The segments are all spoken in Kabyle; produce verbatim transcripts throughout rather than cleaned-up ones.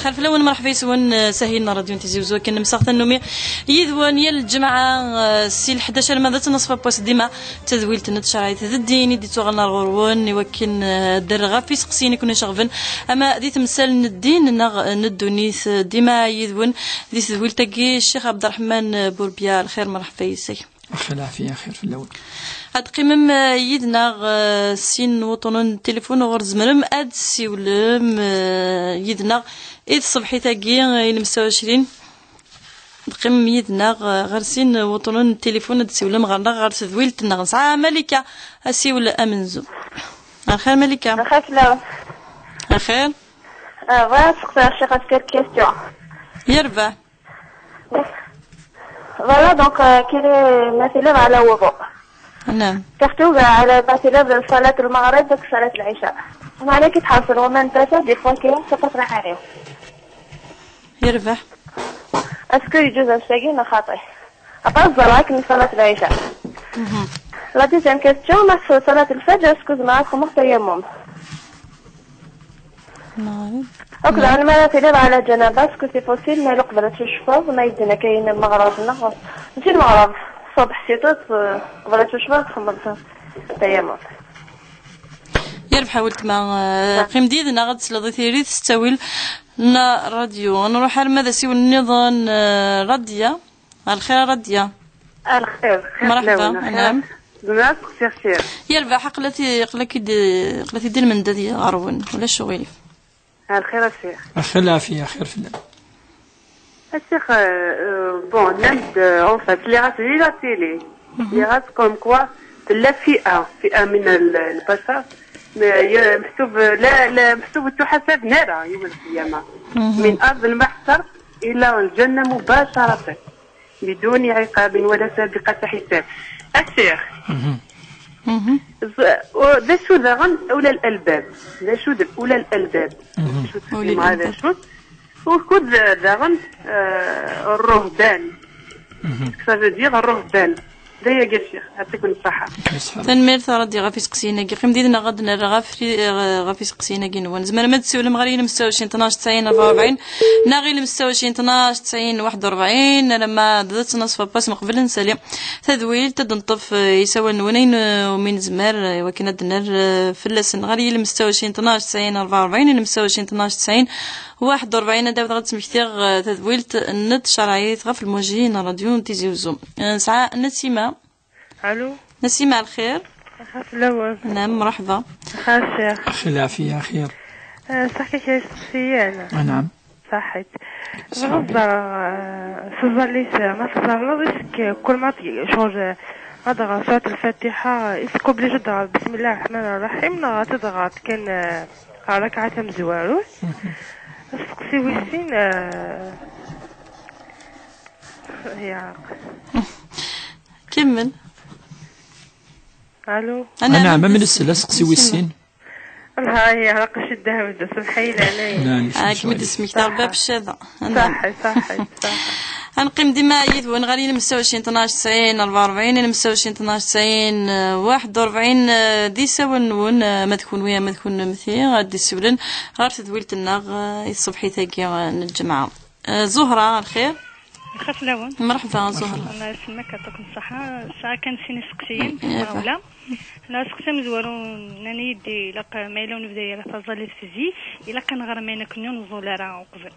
Xir fell-awen, merḥba yes-wen, eh, s ahil n ṛadyu n Tizi Uzzu, akken nemseɣ tannumi yid-wen yal lǧemɛa, eh, si leḥdac arma d ttnaṣfa n wass, dima d tadwilt n tcerɛit d ddin i d-ittuɣalen ar ɣur-wen, i wakken, eh, ad d-rreɣ ɣef iseqsiyen i ken-iceɣben, ama di temsal n ddin neɣ n ddunit, eh, dima yid-wen di tedwilt-agi, Ccix Ɛebderreḥman, eh, Burbya. Lxir, merḥba yes-k. Axir lɛafiya, xir fell-awen. Ad teqqimem, eh, yid-neɣ, eh, sin n wuṭunen n tilifun uɣur tzemrem ad tessiwlem, eh, yid-neɣ i tṣebḥit-agi, eh, ilemsa u ɛecrin. Ad teqqimem yid-neɣ, eh, ɣer sin n wuṭunen n tilifun ad tessiwlem ɣer-neɣ ɣer tedwilt-nneɣ. Nesɛa Malika, asiwel amenzu. Axir Malika. Axir fell-awen. Axir. Ah, bɣiɣ ad seqsiɣ ccix ɣef quelques questions. Yerbeḥ. Voilà, donc, euh, كاين مثلا على وضوء. نعم. Surtout على مثلا صلاة المغرب وصلاة العشاء. معنى كي تحصل وما نتسى des fois كاين سقط رحالي. يربح. Est-ce que يجوز الساقي خاطي؟ أبا الزراك من صلاة العشاء. La deuxième question, ما في صلاة الفجر، est-ce que زعما خمر تيمم؟ المغرب. Donc, زعما ما في على جنابة، est-ce que c'est possible ما قبلت الشفاف، ما يدينا كاين المغرب، نغ-، ماشي المغرب، الصبح c'est tout، قبلت الشفاف، خمرت التيمم. Yerbeḥ a weltma, eh, qqim-d yid-neɣ ad tesleḍ i tiririt s ttawil n ṛṛadyu. Nruḥ arma d asiwel nniḍen, eh, Radia. Alxir a Radia. Alxir, xir. Merḥba, fell-awen, axir. Anɛam. Zemreɣ ad seqsiɣ ccix? Yerbeḥ, aql-ak, aql-ak-id, aql-ak-id ilmend ad ɣer-wen, ulac uɣilif. Alxir a ccix. Axir lɛafiya, xir fell-am. A ccix, euh, euh, bon, nnan-d, euh, enfin, sliɣ-as di la télé. Sliɣ-as comme quoi tella fi'a, fi'a min al-, lbashar, mais, euh, meḥsub, la, la, meḥsub ur ttuḥasaben ara yawm lqiyama. Min ard lmaḥṣar ila lǧanna mubacaratan. بدون عقاب ولا سابقة حساب. A ccix. Mhm. Mhm. Z-, u-, d acu daɣen ula l-albab? D acu d ula l-albab? Mhm. D acu d-, ula d-, d acu? Ukud daɣen, eh, ṛṛuhban. Mhm. Ça veut dire ṛṛuhban. D ayagi a ccix, yɛṭikum ṣṣeḥḥa. Tanemmirt a Radia ɣef iseqsiyen-agi. Qqim did-neɣ ad d-nerr ɣef, ɣef iseqsiyen-agi-nwen. Tzemrem ad d-tsiwlem ɣer yilem setta u ɛecrin tnac tesɛin rebɛa u rebɛin neɣ yilem setta u ɛecrin tnac tesɛin waḥed u rebɛin, alamma d ttnaṣfa n wass meqbel ad nsali tadwilt, ad d-neṭṭef, eh, isawalen-nwen ayen, eh, umi nezmer, eh, i wakken ad d-nerr, eh, fell-asen ɣer yilem setta u ɛecrin tnac tesɛin rebɛa u rebɛin, yilem setta u ɛecrin tnac tesɛin waḥed u rebɛin. Ad d-awiḍ ad d-smektiɣ, eh, tadwilt n tcerɛit ɣef lmuji n ṛṛadyu n Tizi Uzzu. Eh, nesɛa Nasima. Allô. Nasima, الخير. Xir fell-awen. نعم، مرحبا. Xir ccix. أخي العافية، خير. Eh, saḥit kra isteqsiyen. نعم. Saḥit. Saḥit. Bɣiɣ ad ẓreɣ, eh, s ẓẓallit, eh, ma teẓẓalleḍ, est-ce que kul ma t-, ccɣel, eh, ad ɣer surat lfatiḥa, est-ce que obligé ad ɣer بسم الله الرحمن الرحيم, neɣ ad ɣer kan, eh, ɣer rakaɛa tamezwarut? Mhm. Asteqsi wis sin, eh, ya. Kemmel. Allô. Anɛam, amen ssel, asteqsi wis sin. Lha, ya, raqec ddehb, semḥ-iyi leɛnaya. لا، لا، لا. Ad kem-id-smektaɣ bab ccada. Saḥi, saḥi, saḥi. Ad neqqim dima yid-wen ɣer yilem setta u ɛecrin tnac tesɛin rebɛa u rebɛin, yilem setta u ɛecrin tnac tesɛin waḥed u rebɛin, eh, d isawalen-nwen, eh, ma d kunwi, ma d kunemti, ad d-issiwlen ɣer tedwilt-nneɣ, eh, i tṣebḥit-agi, eh, n lǧemɛa. Eh, Zuhra, الخير. Xir fell-awen. Merḥba, Zuhra. Allah yesselmek, yɛṭikem ṣṣeḥḥa. Sɛiɣ kan sin iseqsiyen, eh, ma ɣula. Aseqsi amezwaru, nnan-iyi-d ilaq ma yella ur nebda ara taẓallit f zik, ilaq ad nɣer ayen akken ur neẓẓul ara uqbel.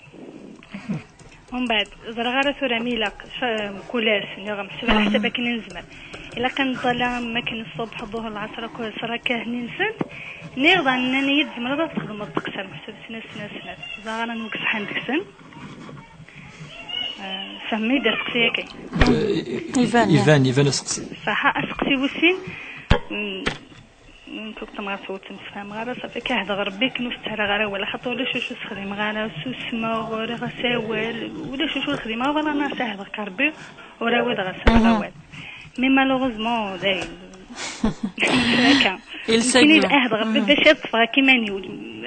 Umbeɛd, ẓriɣ ara tura mi ilaq, ca-, mkul ass, niɣ meḥsub ɛla ḥsab akken nezmer. Ilaq ad neṭṭala am akken ṣṣbeḥ, ḍuher, lɛeṣr, akk ṣṣraka hni-nsent. Niɣ daɣen nnan-iyi-d tzemreḍ ad txedmeḍ teqsir, meḥsub snat, snat, snat. Ẓriɣ ara nwekkes ḥan deg-sen. Eh, fehmi-d aseqsi-agi. Eh, iban, iban, iban aseqsi. Ṣaḥa, aseqsi wis sin, mm, mm, tuk tamɣart ur ttemsefhameɣ ara, ṣafi, akka ɛehdeɣ Rebbi akken ur s-ttarraɣ ara awal, axaṭer ulac acu ur s-xdimeɣ ara, susmeɣ, uriɣ-as awal, ulac acu ur xdimeɣ, wala neɣ ɛehdeɣ-k Rebbi, ur awideɣ-as ara awal. Mais malheureusement, dayen. Akka. Nekkini d ahd Rebbi bac ad ṭṭfeɣ akka iman-iw,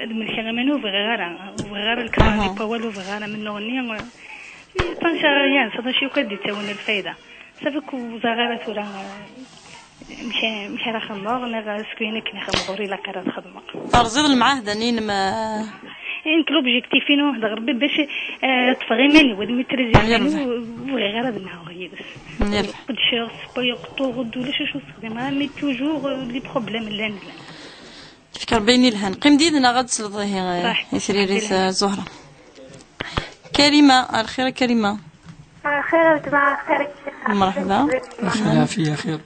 ad melkeɣ iman-iw, ur bɣiɣ ara, ur bɣiɣ ara lekfar di wawal, ur bɣiɣ ara amennuɣ-nni. Ṭanca yan, s acu akk ad d-ittawin lfayda. Safi ur ẓriɣ ara tura, eh, amek, amek ara xedmeɣ, neɣ seg wayen akken i xedmeɣ ur ilaq ara ad xedmeɣ. Terẓiḍ lemɛahda-nni-inem, eh, Nekk l'objectif-inu d Rebbi bac, eh, ṭṭfeɣ iman-iw, ad maîtriser iman-iw, ur bɣiɣ ara ad nɛaweɣ yid-s. Yerbeḥ. Qedceɣ, ssewwayeɣ, qeṭṭuɣ, ulac acu ur ssexdimeɣ, mais toujours, eh, les problèmes llan, llan. Yefka Rebbi ayen yelhan. Qqim-d yid-neɣ ad tesleḍ ihi, eh, i tririt, eh, Zuhra. Karima, ar lxir a Karima. Ar lxir a weltma, ar lxir a Karima. Merḥba. Merḥba. Lɛafiya, xir.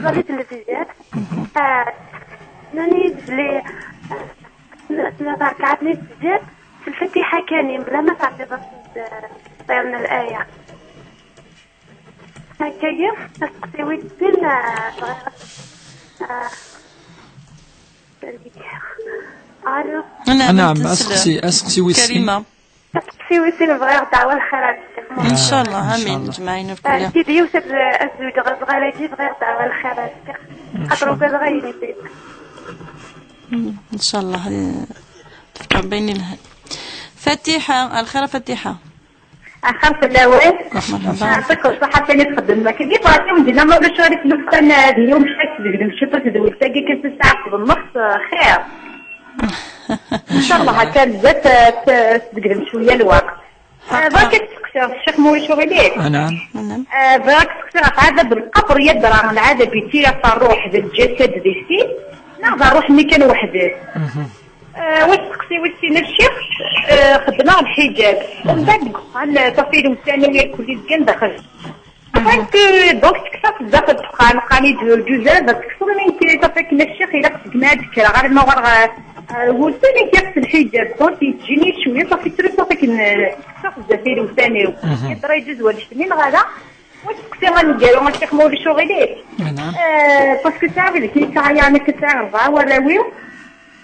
Ẓriɣ-t bzzaf. Nnan-iyi-d belli, eh, tlata ṛekɛat n tefsir s lfatiḥa kan, bla ma tɛeddiḍ-as-d, eh, ṭṭir n laya. Akka-yi, asteqsi wis sin, eh, bɣiɣ, eh, Allo. Naɛam, asteqsi, asteqsi wis sin. Karima. Asteqsi wis sin bɣiɣ ddeɛwa lxir ar Ccix. Ncallah, amin, ncallah. Ǧmaɛin ur kulli. Sidi yiwet ad, ad zewǧeɣ azɣal-agi, bɣiɣ ddeɛwa lxir ar Ccix. Xaṭer ugadeɣ ayen i d-, ncallah, eh, tefka Rebbi ayen yelhan. Fatiḥa, ar lxir a Fatiḥa. Axir fell-awen. Merḥba. Yeɛṭik ṣṣeḥḥa kan i txeddmem akka. Di Fransa, ur d-yenna ma ulac ɣer-i tlufan, eh, d yiwen cak sdegdem ciṭuḥ d welt-agi kan s saɛet tḍemmext, eh, xir. Ncallah akka zdat, eh, t-, sdegdem cwiya lweqt. Eh, bɣiɣ ad k-steqsiɣ, ccix ma ulac uɣilif. Anɛam. Eh, bɣiɣ ad k-steqsiɣ ɣef ɛadab lqebr, yadra lɛadab yettili ɣef ṛṛuḥ d lǧasad di sin, neɣ d ṛṛuḥ-nni kan weḥd-s? Eh, wa asteqsi wis sin a ccix, eh, xeddmeɣ lḥiǧab. Mbeɛd deg uxxam, eh, ṭṭafi lewsan-iw irkelli zgan daxel. Ṭṭafi, donc, tekfa daxel uxxam, qqaren-iyi-d d lǧuzab, ad tekkseḍ, mi nekk ṭṭafi akken a ccix, ilaq segmi ad d-kkreɣ, arma uɣaleɣ, eh, eh, wussan i k-yekkes lḥiǧab, donc, yettjini cwiya, ṭṭafi ttru, ṭṭafi akken, eh, tekfa zdat lewsan-iw. Yeḍra yeǧuz wanect-nni neɣ ala? Wa asteqsi aneggaru a ccix ma ulac uɣilif. Anɛam. Eh, parce que sɛiɣ wid akken yettɛayaṛen akka, sɛiɣ rebɛa warraw-iw.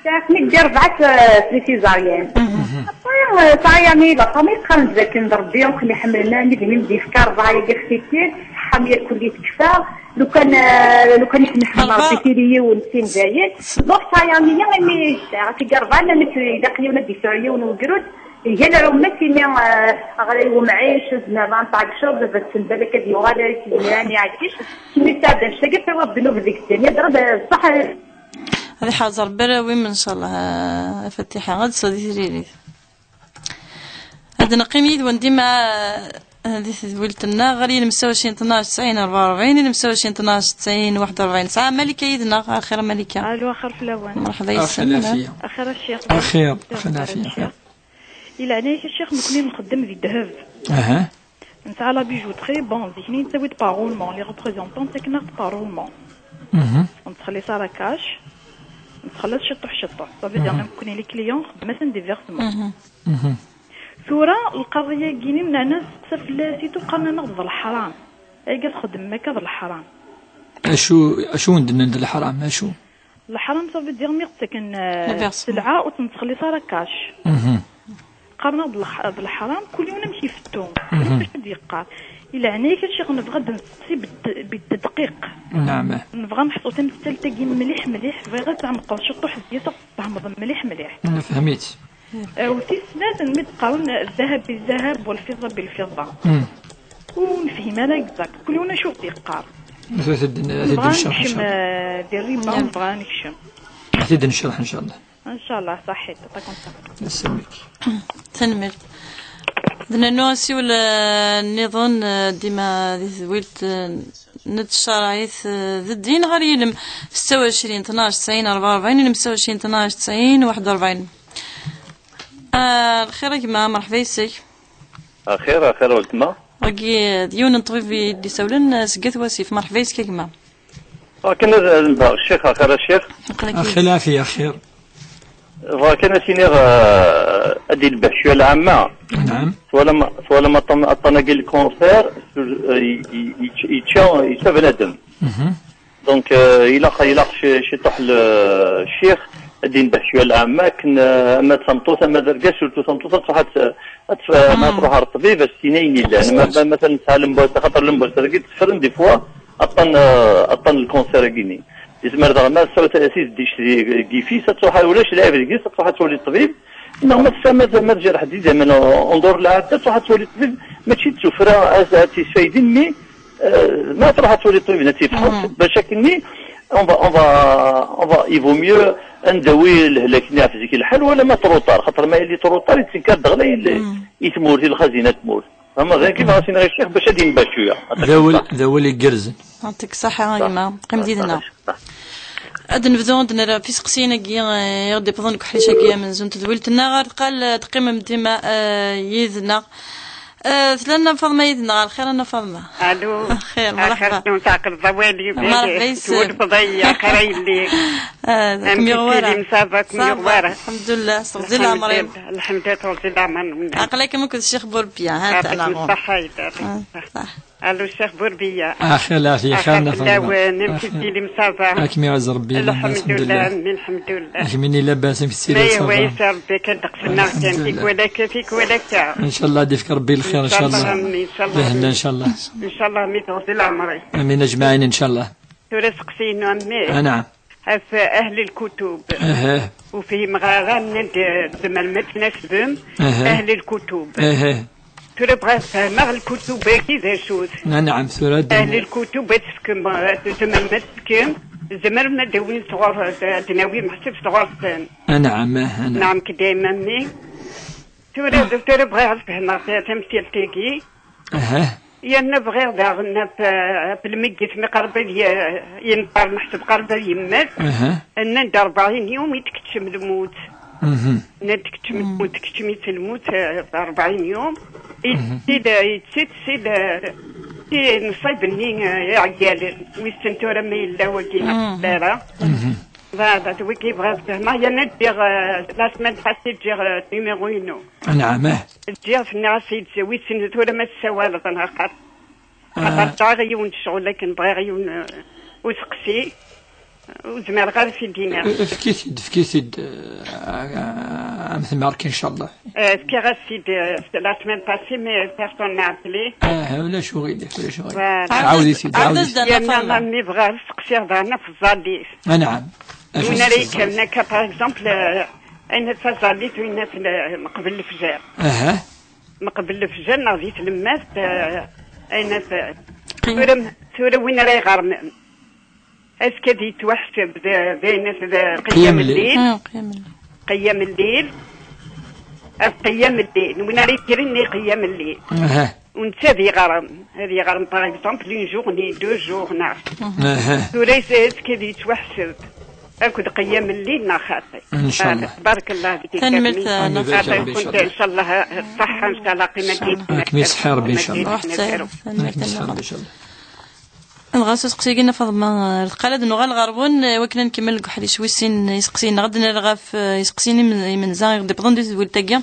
Sɛiɣ-ten-id di rebɛa, eh, s les césariennes. Après, eh, ttɛayaṛen-iyi la famille, qqaren-d dakken d Rebbi i ken-iḥemmlen, armi d win d-yefka rebɛa-agi ɣef tikkelt, ṣṣeḥḥa-m irkelli tekfa. Lukan, eh, lukan i ken-iḥemmel Rebbi, tili yiwen sin dayen. Donc, ttɛayaṛen-iyi imi sɛiɣ tiggi rebɛa, nnan-ak ilaq yiwen ad d-yesɛu yiwen wegrud. Iga lɛumma-s imi, eh, ɣlay wemɛic, ur zmireɣ ad nṭeɛ deg cceɣl, baba-tsen balak ad yuɣal ar iselmiran iɛeddic. Imi sɛeddan ccagi, tawiḍ ddnub deg ddunya, d ṣṣeḥ. Ad iḥrez Rebbi arraw-im, ncallah, a Fatiḥa. Ad d-tesɛuḍ i tririt. Ad neqqim yid-wen dima, eh, di tedwilt-nneɣ, ɣer yilem setta u ɛecrin tnac tesɛin rebɛa u rebɛin, yilem setta u ɛecrin tnac tesɛin waḥed u rebɛin. Tesɛa Malika yid-neɣ, axir a Malika. Alo, axir fell-awen. Merḥba yes-sen. Axir a Ccix. Axir, axir, axir. I leɛnaya-k a Ccix, nekkni nxeddem di ddheb. Aha. Nesɛa la bijouterie, bon, zik-nni nettawi-d par roulement, les représentants ttaken-aɣ-d par roulement. Mhm. Ur nettxelliṣ ara cash, nettxelliṣ ciṭuḥ ciṭuḥ. Ça veut dire, mhm, nekkni les clients, xeddem-asen des versements. Mhm. Mhm. Tura, lqaḍi-agi-nni, meɛna nesteqsa fell-as, i qqaren-aneɣ-d d leḥram. Ayagi txeddmem akka d leḥram. Acu, acu i wen-d-nnan d leḥram, acu? Leḥram, ça veut dire mi ɣ-ttaken, eh, sselɛa ur tt-nettxelliṣ ara cash. Mhm. Qqaren-aɣ-d leḥ-, d leḥram, kul yiwen amek ifettu. Mhm. Acu d-yeqqar. I leɛnaya-k a Ccix, nebɣa ad d-nesteqsi bit-, bitedqiq. Naɛam. Nebɣa ad neḥṣu tamsalt-agi mliḥ, mliḥ. Bɣiɣ ad tɛemqeḍ ciṭuḥ deg-s, ad tfehmeḍ mliḥ, mliḥ. Nefhem-itt. Eh, u tis snat, mi d-qqaren, الذهب بالذهب والفضة بالفضة. Mm. Ur nefhim ara exact. Kul yiwen acu ɣ-d-yeqqar. Ad t-id-, ad t-id-ncreḥ, nebɣa ad ncallah, nekcem, eh, di rriba, nebɣa ad nekcem. Ad t-id-ncreḥ, ncallah. Ncallah, ṣaḥit, ata kunta. Yesselmek. Tanemmirt. Ad nernu asiwel, eh, nniḍen, eh, dima di tedwilt, eh, n tcerɛit, eh, d ddin ɣer yilem setta u ɛecrin tnac tesɛin rebɛa u rebɛin, yilem setta u ɛecrin tnac tesɛin waḥed u rebɛin. Ah, lxir a gma, merḥba yes-k. Axir, axir a weltma. Wagi d yiwen n ṭṭbib i d-isawlen, eh, seg At Wasif. Merḥba yes-k a gma. Akken ad, ad nbeɣ ccix, axir a ccix. Aql-ak. Axir lɛafiya, axir. Bɣiɣ kan ad s-iniɣ, eh, ad d-ilbeḥ cwiya lɛamma. Naɛam. Twalam, twalam aṭṭan, aṭṭan-agi lkanser, eh, i, i, i, yečča, yečča bnadem. Mhm. Donc, euh, ilaq, ilaq ci-, ciṭuḥ le-, ccix ad d-inbeḥ cwiya lɛamma akken, euh, ama d tameṭṭut, ama d argaz, surtout tameṭṭut, ad truḥ ad t-, ad t-, ma truḥ ɣer ṭṭbib, ad s-tini ayen yellan. Ma, ma, matalan tesɛa lembuas, xaṭer lembuas-agi tteffren des fois aṭṭan, euh, aṭṭan lkanser-agi-nni. Yezmer daɣen ma tesɛa t-, tiddict di, deg yif-is, ad truḥ, ulac lɛib deg-s, ad truḥ ad twali ṭṭbib. Neɣ ma tesɛa, ma, ma tjerḥ-d idammen en dehors lɛadda, ad truḥ ad twali ṭṭbib, mačči d tuffra ad, ad tt-yesfayden, mi Eh, ma truḥ ad twali ṭṭbib ad tt-ifḥeṣ, bac akkenni, On va, on va, on va, il vaut mieux ad ndawi lehlak-nni ɣef zik lḥal, wala ma trop tard, xaṭer ma yili trop tard, yettenkar-d ɣlay i tmurt, i lxazina n tmurt. Ama d akken ɣas inɣi ccix bac ad d-yenba cwiya. D awal, d awal igerrzen. Yeɛṭik ṣṣeḥḥa a gma, qqim did-neɣ. Ad nebdu ad d-nerr ɣef iseqsiyen-agi, eh, i ɣ-d-iwwḍen deg uḥric-agi amenzu n tedwilt-nneɣ. Ar deqqal, eh, teqqimem dima, eh, yid-neɣ. Eh, tella Nna Faḍma yid-neɣ. Ar lxir a Nna Faḍma. Alu. Xir, merḥba. Axir, tɛeqleḍ awal-iw. Merḥba yes-k. Twulfeḍ-iyi, axir a yelli. Ah, amek i tili, ça va, amek i tili? Lḥemdullah, s teɣzi n leɛmer-im. Lḥemdullah, s teɣzi n leɛmer-nwen. Aql-ikem akked Ccix Burbiya, ha, Yeɛṭikem ṣṣeḥḥa, yeɛṭikem ṣṣeḥḥa. Alu, Ccix Burbiya. Axir, lɛafiya, xir, Nna Faḍma. Axir fell-awen, amek i telim, ça va? Akem iɛuzz Ṛebbi, lḥemdullah. Lḥemdullah, lḥemdullah. Akem-nni labas, amek tettili, ça va? Ma ihwa yis Ṛebbi akka ddeqs-nneɣ kan, tikwal akka, tikwal akka. Ncallah ad d-ifk Ṛebbi lxir, ncallah. Ncallah, ncallah. Lehna, ncallah. Ncallah, mi teɣzi leɛmer-ik. Amin ajmaɛin, ncallah. Tura aseqsi-inu a mmi. Anɛam. Ɣef ahl lkutub. Aha. Ur fhimeɣ ara, nnan-d tzemrem ad tnasbem ahl lkutub. Aha. Tura bɣiɣ ad fehmeɣ lkutub-agi d acu-t. Anɛam, tura ad Ahl lkutub ad tefkem, tzemrem ad tefkem, tzemrem ad d-awin sɣur, ad d-nawi meḥsub sɣur-sen. Anɛam, aha, anɛam. Neɛm-k dayma a mmi. Tura, tura bɣiɣ ad fehmeɣ ta-, tamsirt-agi. Aha. Yerna bɣiɣ daɣen ɣef, ɣef lmeyyet mi qerb ad y-, yenṭer, meḥsub qerb ad yemmet. Aha. Nnan-d rebɛin yum i d-tkeččem lmut. Mhm. Nnan-d tkeččem lmut, tkeččem-itt lmut, eh, ɣef rebɛin yum. Mhm. Yetti-d, yetti-d, yetti-d, eh, ti nṣib-nni, eh, iɛeggalen. Wissen tura ma yella wagi neɣ Mhm. tura. Mhm. Beɛd, d wigi bɣiɣ ad fehmeɣ, yerna ddiɣ, eh, la semaine passée ddiɣ, eh, numéro-inu. Anɛam, ah. Ddiɣ, nniɣ-as i tzawit-nni tura ma tessawaleḍ neɣ xaṭ. Ah. Xaṭer sɛiɣ yiwen n ccɣel akken bɣiɣ yiwen, eh, useqsi. Ur zmireɣ ara ad t-id-iniɣ. Eh, efk-it-id, efk-it-id, eh, am tmerk, inchallah. Eh, fkiɣ-as-t-id, eh, la semaine passée, mais personne n'a appelé. Ah, ulac uɣilif, ulac uɣilif. Voilà. Ɛawed-it-id, ɛawed-it-id. Yerna a mmi bɣiɣ ad seqsiɣ daɣen ɣef tẓallit. Anɛam. Win ara yekkren akka, par exemple, eh, ayen taẓallit, win at, eh, meqbel lefjer. Aha. Meqbel lefjer neɣ di tlemmast, eh, ayen at, tura, tura win ara iɣermen. Est-ce que ad yettwaḥseb d, d ayen at, d qiyam lleyl? Ah, qiyam lleyl. Qiyam lleyl. Ad qiyam lleyl. Win ara yekkren i qiyam lleyl. Aha. U netta ad yeɣrem, ad yeɣrem, par exemple, une journée, deux jours, neɣ. Aha. Tura is-, est-ce que ad yettwaḥseb akked qiyam lleyl neɣ xaṭi? Inchallah. Voilà, tbarek Allah fik. Tanemmirt, a Nna Faḍma. Inchallah, ṣṣeḥḥa, inchallah, qima. Ad kem-iseḥḥi Rebbi, inchallah. Ad kem-iseḥḥi Rebbi, inchallah. Dɣa s useqsi-agi, Nna Faḍma, ar deqqal ad nuɣal ɣer-wen, eh, wakken ad nkemmel deg uḥric wis sin iseqsiyen-nneɣ. Ad d-nerr ɣef, eh, iseqsiyen im-, imenza i ɣ-d-iwwḍen di tedwilt-agi.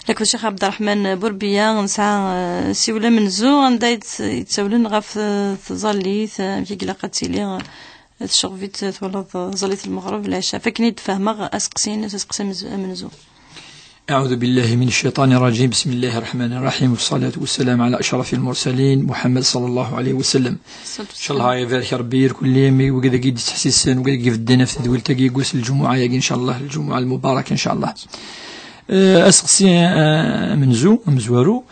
Akked Ccix Ɛebderreḥman Burbiya, nesɛa, eh, siwel amenzu, anda i d-, i d-ssawlen ɣef, eh, tẓallit, eh, amek i ilaq ad tili, eh, tceɣbit, eh, twalaḍ, eh, tẓallit n lmeɣreb, lɛica. F akken i d-fehmeɣ aseqsi-ines, aseqsi amenzu. أعوذ بالله من الشيطان الرجيم. بسم الله الرحمن الرحيم. والصلاة والسلام على أشرف المرسلين محمد صلى الله عليه وسلم. إن شاء الله يبارك ربي لكل يوم وكذا قيد تحسيسن وكذا قيد الدين في تدويل تاقي قوس الجمعة ياقي إن شاء الله، الجمعة المباركة إن شاء الله. آه، أسقسي، آه، منزو، مزوارو،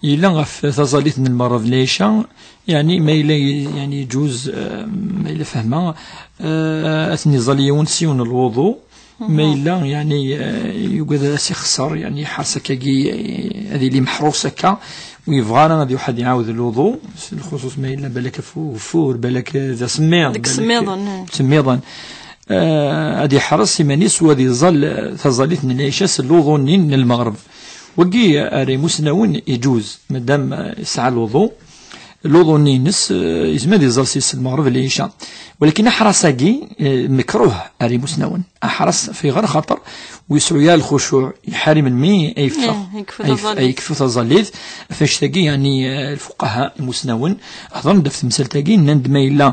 إلا غف تظليت من المرض ليشا، يعني ما إلا، يعني يجوز، آه، ما إلا فهمه، آه، أثني ظليون سيون الوضوء، Ma yella, yeɛni, eh, yugad ad as-ixṣer, yeɛni, ḥers akkagi, eh, ad yili meḥrus akka, ur yebɣi ara ad iruḥ ad iɛawed luḍu, s lxuṣuṣ ma yella balak ɣef ugeffur, balak d asemmiḍ, deg balak semmiḍen, eh. Semmiḍen. Eh, ad iḥres iman-is u ad iẓẓal, eh, taẓallit n lɛica s luḍu-nni n lmeɣreb. Wagi, eh, ara imusnawen, iǧuz, madam, eh, yesɛa luḍu, luḍu-nni-ines, eh, yezmer ad iẓẓal s-, s lmeɣreb lɛica. Walakin aḥras-agi, eh, mekruh ar imusnawen. Aḥras fi ɣer xaṭer ur yesɛu ara lxucuɛ, iḥar i melmi ay yeffeɣ, eh, yekfu ay yef-, taẓallit. Ay yekfu taẓallit. Ɣef annect-agi, yeɛni, eh, lfuqaha imusnawen hedren-d ɣef temsalt-agi, nnan-d ma yella,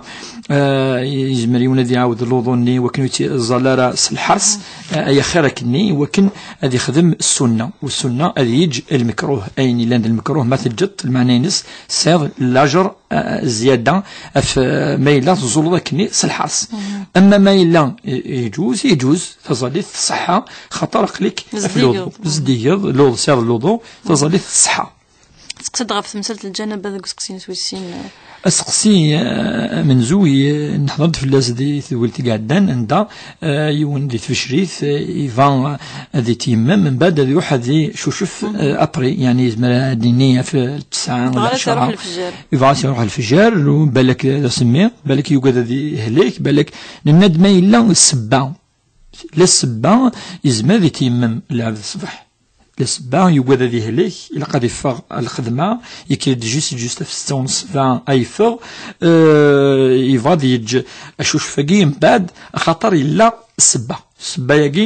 eh, yezmer yiwen ad iɛawed luḍu-nni wakken ur yettẓall ara s lḥers, eh, ay axir akkenni, wakken ad yexdem ssunna, u ssunna ad yeǧǧ lmekruh, ayen yellan d lmekruh ma teǧǧeḍ-t, lmeɛna-ines tesɛiḍ lajer, eh, zzyada ɣef, eh, ma yella teẓẓulleḍ akkenni s lḥers. Ama ma yella, eh, yeǧuz, yeǧuz, taẓallit tṣeḥḥa, xaṭer aql-ik ɣef luḍu. Zeddigeḍ, luḍu, tesɛiḍ luḍu, taẓallit tṣeḥḥa. Teqsiḍ ɣef temsalt n lǧanaba deg useqsi-ines wis sin? Aseqsi, eh, amenzu, eh, nehḍer-d fell-as di tedwilt i iɛeddan, anda, eh, yiwen di tbecrit, eh, iba, eh, ad itiyemmem, mbeɛd ad iruḥ ad icucef, eh, après, yeɛni yezmer ad d-nini ɣef ttesɛa wala ɛecra. Yebɣa ad s-iruḥ lefjer, u balak d asemmi, balak yugad ad ihlek, balak nenna-d ma yella ssebba. La ssebba, yezmer ad itiyemmem lɛebd ṣṣbeḥ. La ssebba, yugad ad ihlek, ilaq ad iffeɣ ɣer lxedma, yekker-d juste, juste ɣef ssetta u nṣef ay yeffeɣ, eh, yebɣa ad yeǧǧ acucef-agi mbeɛd, axaṭer yella ssebba. Ssebba-agi,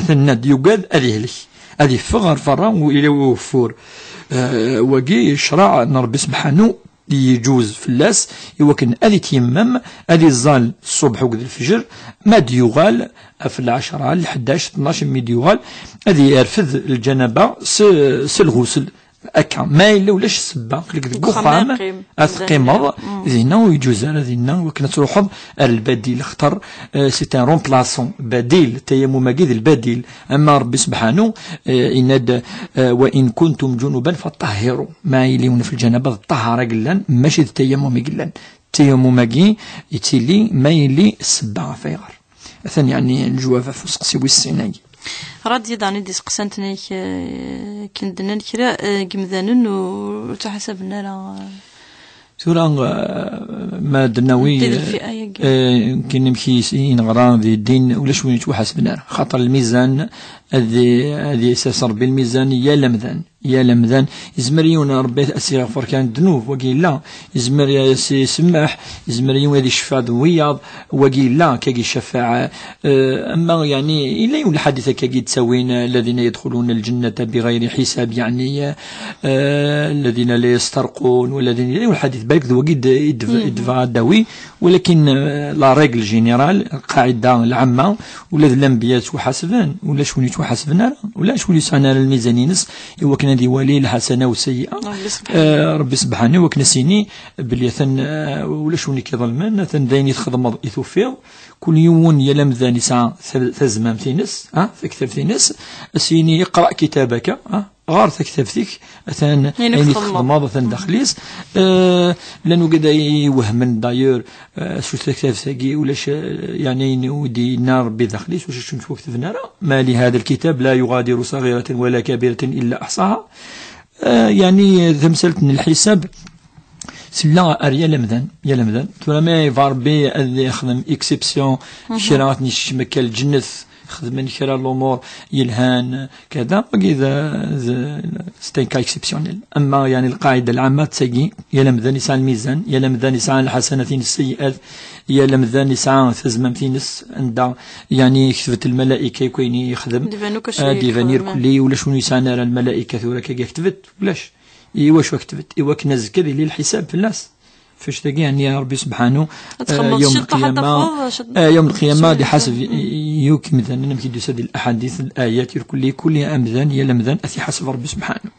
tenna-d, yugad ad ihlek, ad iffeɣ ɣer berra u ila ugeffur. Eh, wagi, ccṛeɛ n Ṛebbi sebḥanu, yeǧuz fell-as i wakken ad itiyemmem, ad iẓẓal ṣṣubḥ akked lefjer, ma d-yuɣal ɣef lɛecra, lḥdac, tnac, mi d-yuɣal, ad yerfed lǧanaba s, s lɣusl. Akka, ma yella ulac ssebba, aql-ik deg uxxam, ad teqqimeḍ, dinna ur yeǧuz ara, dinna wakken ad truḥeḍ ar lbadil, xaṭer, eh, c'est un remplaçant, badil, tayamum-agi d lbadil. Ama Ṛebbi sebḥanu, eh, yenna-d, eh, "Wa in kuntum junuban faṭṭahhiru." Ma yili ɣef lǧanaba d ṭṭahara i yellan, mačči d tayamum i yellan. Tayamum-agi yettili ma yili ssebba ɣef ayɣer. Atan yeɛni leǧwab ɣef useqsi wis sin-agi. Rad yeḍan i d-iseqsan-ten-ak, eh, akken d-nnan kra, eh, n yimdanen ur ttwaḥasaben ara. Tura, eh, ma d-nawi, eh, akken amek i, i neɣra di ddin, ulac win yettwaḥasben ara. Xaṭer lmizan, ad, ad yessers Ṛebbi lmizan i yal amdan. Yal amdan, yezmer yiwen Ṛebbi ad s-iɣfer kan ddnub, wagi yella. Yezmer ad s-isemmeḥ, yezmer yiwen ad iceffa d wiyaḍ, wagi yella, akkagi ccfaɛa. Eh, ama, yeɛni, yella yiwen lḥadit akkagi d-ttawin, eh, "الذين يدخلون الجنة بغير حساب", yeɛni, eh, eh, "الذين لا يسترقون والذين"، yella yiwen lḥadit, balak d wagi d-, i d-, i d-, i d-, ad d-tawi, walakin, eh, la règle générale, lqaɛida lɛamma, ula d lanbiya ttwaḥasben, ulac win yettwaḥasben ara, ulac win yesɛan ara lmizan-ines, i wakken ad iwali lḥasana u seyyi'a. Ṛebbi sebḥanu. Eh, Ṛebbi sebḥanu, i wakken ad s-yini belli atan, eh, ulac win i k-iḍelmen, atan d ayen i txedmeḍ i tufiḍ. Kul yiwen, yal amdan yesɛa ta-, tazmamt-ines, ah, taktabt-ines, ad s-yini "اقرأ كتابك", ah, ɣer taktabt-ik, atan ayen i txedmeḍ, atan daxel-is. Eh, llan wigad ay iwehmen, d'ailleurs, eh, s taktabt-agi, ulac, eh, yeɛni ayen ur d-yenna Rebbi daxel-is, ulac acu n-, ttwaketben ara. "ما لهذا الكتاب لا يغادر صغيرة ولا كبيرة إلا أحصاها". Eh, yeɛni tamsalt n lḥisab tella ar yal amdan, yal amdan. Tura ma yebɣa Rebbi ad yexdem exception, kra ad ten-yekcem akka lǧennet, xedmen kra lumuṛ yelhan, kada, wagi d, d, c'est un cas exceptionnel. Ama, yeɛni, lqaɛida lɛamma d tagi, yal amdan yesɛa lmizan, yal amdan yesɛa lḥasanat-ines, seyyi'at, yal amdan yesɛa tazmamt-ines, anda, yeɛni, ketbet lmalaika akk ayen i yexdem. D-iban akk acu i yexdem. Ad d-iban irkelli, ulac win yesɛan ara lmalaika tura akka ketbet, ulac. I wacu ketbet? I wakken azekka ad yili lḥisab fell-as. Ɣef wannect-agi, yeɛni, Ṛebbi sebḥanu, ad txemmeḍ, eh, yawm ciṭuḥ, ad lqiyama, tafeḍ, ciṭuḥ, eh, yawm lqiyama ad iḥaseb i, i, i, yakk imdanen, amek i d-tusa di laḥadit, layat, irkelli, kulli amdan, yal amdan, ad t-iḥaseb Ṛebbi sebḥanu.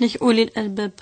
Nek ulil albab.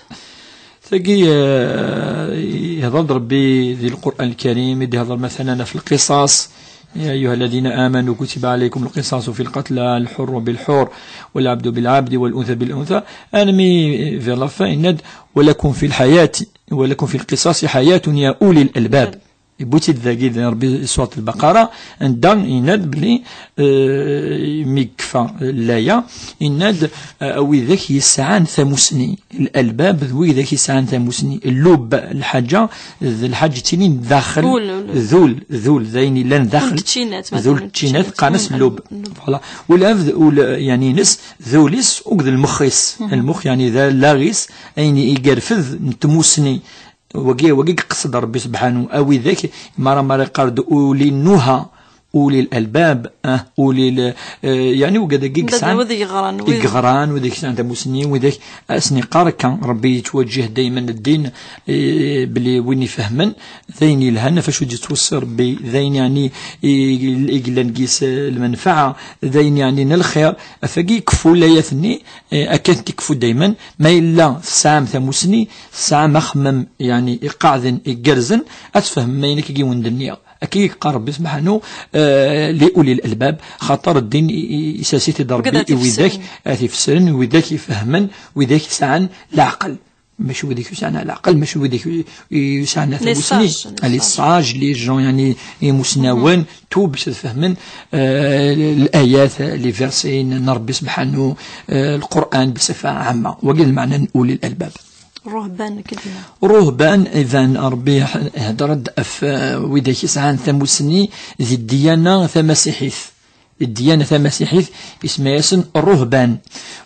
Tagi, eh, ihḍer-d Ṛebbi di Lqur'an Lkarim, i d-ihḍer, matalan, ɣef lqisas, "يا أيها الذين آمنوا كتب عليكم القصاص في القتلى، الحر بالحر، والعبد بالعبد، والأنثى بالأنثى". Armi, vers la fin, yenna-d, "ولكم في الحياة، ولكم في القصاص حياة يا أولي الألباب". Yewwi-tt-id dagi Ṛebbi, surat Lbaqara, anda yenna-d belli, eh, mi yekfa laya, yenna-d, eh, a widak yesɛan tamusni. Lalbab d widak yesɛan tamusni. Llub, lḥaǧa, d lḥaǧa yettilin daxel. Ul, ul. D ul, d ul, d ayen yellan daxel. Ul n tčinat, d ul n tčinat, qqaren-as ul, llub. Ul. Voilà. Ula d ul, yeɛni, ines, d ul-is, akked lmex-is. Lmex, yeɛni, d allaɣ-is, ayen i yerfed n tmusni. Wagi, wagi yeqsed Ṛebbi sebḥanu. A widak, mara, mara yeqqar-d uli nuha. Ulil albab, ah, ulil, eh, yeɛni wigad-agi yesɛan, wid yeɣran, i wid yeɣran, wid yesɛan tamusni, widak, ad sen-iqqar akka, Ṛebbi yettwaǧǧih dayman ddin, eh, belli win ifehmen, d ayen yelhan, ɣef wacu d-yettweṣṣi Ṛebbi, d ayen yeɛni i, i yellan deg-s, eh, lmenfaɛa, d ayen yeɛni n lxir, ɣef wagi yekfu layat-nni, eh, akka ad t-ikfu dayman, ma yella tesɛam tamusni, tesɛam axemmem, yeɛni iqaɛden, igerrzen, ad tfehmem ayen akka i wen-d-nniɣ. Akka i yeqqar Ṛebbi sebḥanu, eh, li ulil albab, xaṭer ddin i, i, isers-it-id Ṛebbi i widak ad t-ifessren, i widak ifehmen, widak yesɛan leɛqel. Mačči wid i yesɛan ɛaqel, mačči wid i yesɛan tamusni. Les sages, les sages, les gens, yani, imusnawen, tout, bac ad fehmen, euh, l'ayat, les versets n Rebbi subḥanu, euh, Lqur'an, bṣifa ɛamma. Wagi d lmeɛna n ulil albab. Ruhban, akken d-nna. Ruhban, iban Rebbi ihedder-d ɣef, euh, widak yesɛan tamusni di ddiyana tamasiḥit. Ddiyana tamasiḥit, isemma-yasen ruhban.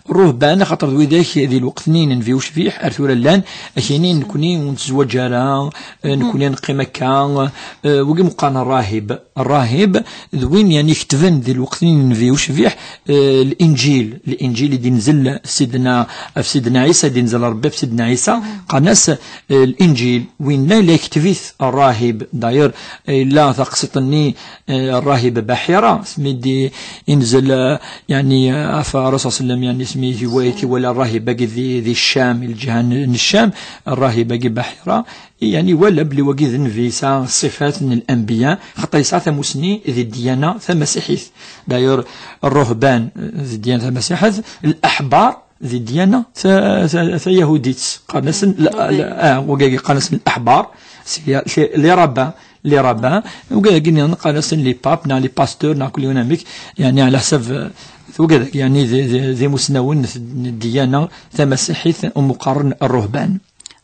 Ruhban, axaṭer d widak di lweqt-nni n Nnbi ucbiḥ ar tura llan, akini nekni ur nettezwaǧ ara, eh, nekni neqqim akka, eh, wigi meqqaren rrahib. Rrahib d win, yani, ketben di lweqt-nni n Nnbi ucbiḥ, eh, Linǧil. Linǧil i d-inzel Sidna, ɣef Sidna Ɛisa, i d-inzel Rebbi ɣef Sidna Ɛisa, qqaren-as, eh, Linǧil. Winna la yekteb-it rrahib. D'ailleurs, yella taqsiṭ-nni Eh, rrahib Baḥira, asmi d-inzel, eh, yani, eh, ɣef Rasul sallam, yani, asmi tiwa-, tiwala rrahib-agi di, di Ccam, i lǧiha n, n Ccam, rrahib-agi Baḥira, yani, wala belli wagi d nnbi, yesɛa ṣṣifat n lanbiya, xaṭer yesɛa tamusni di ddiyana tamasiḥit. D'ailleurs, rruhban, eh, di ddiyana tamasiḥit, laḥbar, di ddiyana ta-, ta-, tayahudit, qqaren-asen l-, l-, ah, wagagi qqaren-asen laḥbar, c'est les, les rabbins, les rabbins, wagagi nniḍen qqaren-asen les papes, neɣ les pasteurs, neɣ kul yiwen amek, yani, ɛla ḥsab, eh, wagad, yani, d, d, d imusnawen n ddiyana tamasiḥit, umi qqaren rruhban.